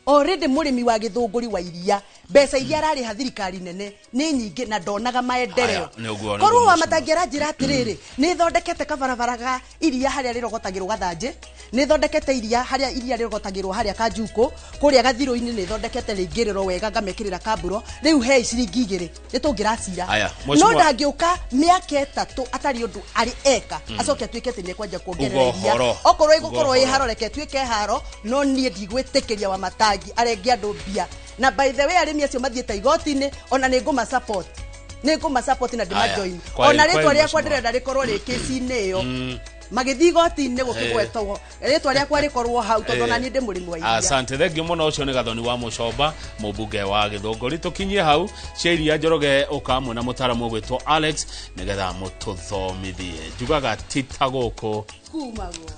Already mũrĩmi wa Gĩthũngũri wa iria, mbeca iria ararĩha thirikari nene nĩ nyingĩ na ndonaga maendeleo. Haya, nĩ ũguo, nĩ Korwo ũguo, wa mheshimiwa. matangi aranjĩra atĩrĩrĩ, nĩ thondekete kabarabara ga iria harĩa rĩrogotagĩrwo Gathanjĩ, nĩ thondekete iria harĩa iria rĩrogotagĩrwo harĩa Kanjukũ kũrĩa Gathirũ-inĩ, nĩ thondekete rĩingĩrĩro wega ngamekĩrĩra kamburo, rĩu hei ciringi 2 nĩ tũngĩracira. Haya, No mheshimiwa. ndangĩũka mĩaka 3 atarĩ ũndũ arĩ eka, acoke atuĩke atĩ nĩekwanjia kuongerera Uga iria. ũhoro. Okorwo Uga ĩgũkorwo ĩ ũhoro. haro, reke ĩtuĩke haro, no niĩ ndigwĩtĩkĩria wa matangi arenge andũ mbia. Na by the way, arĩmi acio mathiĩte igoti-inĩ, ona nĩ ngũma support, nĩ ngũma support na ndĩmajoin. Kwa Ona heri, rĩtwa kwa heri, rĩakwa mheshimiwa. ndĩrenda rĩkorwo rĩ kĩci-inĩ ĩyo magĩthiĩ igoti-inĩ gũkĩgwetwo, rĩtwa rĩakwa rĩkorwo hau, tondũ ona niĩ ndĩ mũrĩmi wa iria. Asante, thengio mũno. Ũcio nĩ Gathoni wa Mũcomba, mũmbunge wa Gĩthũngũri. Tũkinyie hau cia iria, Njoroge ũka hamwe na mũtaramu ũgwĩtwo Alex nĩgetha mũtũthomithie. Njugaga ti ta gũkũ Kumagwo.